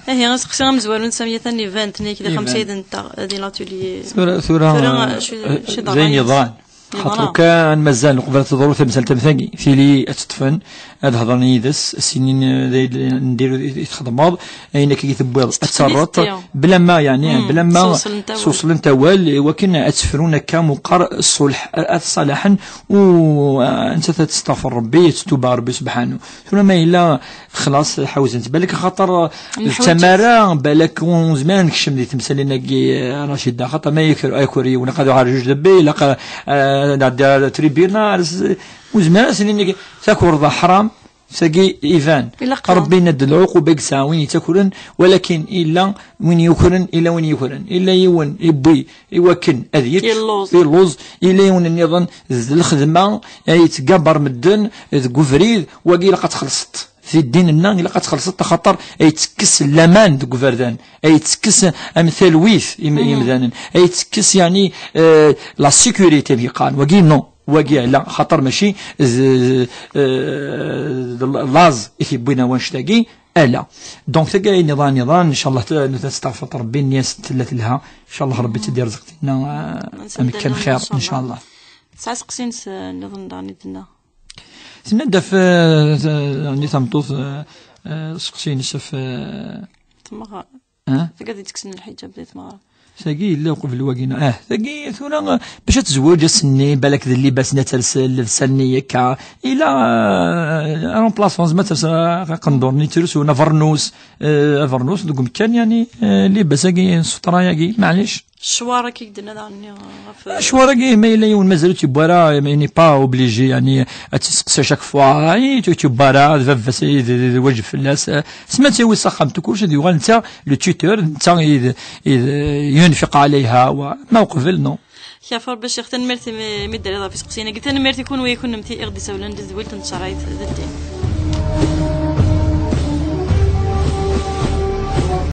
Ihi, aseqsi amezwaru n Samia, tan iban-d, nekk d, iban, axxam sayid-nteɣ, di l'atelier. Tura, tura, tura, eh, acu, eh, acu d ayen yeḍran? Yeḍran. Xaṭer kan mazal uqbel ad teḍru temsalt am tagi, tili ad teṭṭfen, ad hedren yid-s, ad s-inin, eh, d ay ndir i txedmeḍ, ayen akka i tewwiḍ, ad terreḍ, bla ma, yeɛni, mm, bla ma s uṣel n tawal. S uṣel n tawal, i wakken ad tefrun akka meqqar ṣṣulḥ, ad ṣalaḥen, u, eh, nettat ad testeɣfer Rebbi, ad tettuba Rebbi subḥanu. Tura ma yella xlaṣ ḥawzent. Balak axaṭer d tamara, balak ur nezmir ad nekcem di temsalin-agi, eh, Racida, axaṭer ma yaker, aker yiwen, ilaq ad iɛer juj debbi, ilaq, eh, ad nɛeddi ar tribunal, s-, ur nezmir ad s-nini takerḍa ḥram, tagi iban. Ilaq. Rebbi yenna-d lɛuquba i yesɛa win yettakren, walakin illa win yukren, illa win yukren. Illa yiwen yewwi i wakken ad yečč, yelluẓ. Yelluẓ, illa yiwen nniḍen d lxedma ay yettgabar medden deg ubrid, wagi ilaq ad txellṣeḍ. Di ddin-nneɣ ilaq ad txellṣeḍ, axaṭer ay yettekkes laman deg uberdan, ay yettekkes am talwit im-, mhm, imdanen, ay yettekkes, yeɛni, eh, la sécurité, mi qqaren. Wagi, non. Wagi, ala, xaṭer mačči d, eh, d laẓ i t-yewwin wanect-agi, ala. Donc, tagi ayen iḍan, iḍan, incallah, t-, nesteɣfir Rebbi, nniya-s tella telha, incallah, Rebbi tt-id-yerẓeq tinna, eh, am kan xir, incallah. Tesɛa seqsi-ines, eh, nniḍen daɣen i d-tenna. Tenna-d ɣef, eh, t-, ɛni tameṭṭut, eh, eh, seqsi-ines ɣef, eh, tmeɣra. Ah? Tagi ad yettekksen lḥiǧab di tmeɣra. Tagi yella uqbel wagi, ah, tagi tura, eh, bac ad tezweǧ ass-nni, balak d llibas-nni ad ters, llebsa-nni akka. Yella, eh, remplaçant, zma ters, eh, aqendur-nni yettrusun, abernus, eh, abernus deg umekkan, yeɛni, eh, llibas-agi n ssutra-agi, maɛlic. Ccwar akka i k-d-nna daɣen ɣef ccwar-agi, ma yella yiwen mazal ur t-yewwi ara, il n'est pas obligé, yeɛni, ad tt-yesteqsi chaque fois, ay, ur t-yewwi ara, d baba-s, ay, d, d, d wajeb fell-as, eh, sma ad tt-yawi s axxam, kullec ad yuɣal netta le tuteur, netta i d, i d, yunfiq ɛlayha, wa, ma uqbel, non. Yak ɣef Rebbi a ccix, tanemmirt imi, imi d-terriḍ ɣef iseqsiyen-agi, tanemmirt i kunwi, i kunemti i ɣ-d-isawlen di tedwilt n tcerɛit d ddin.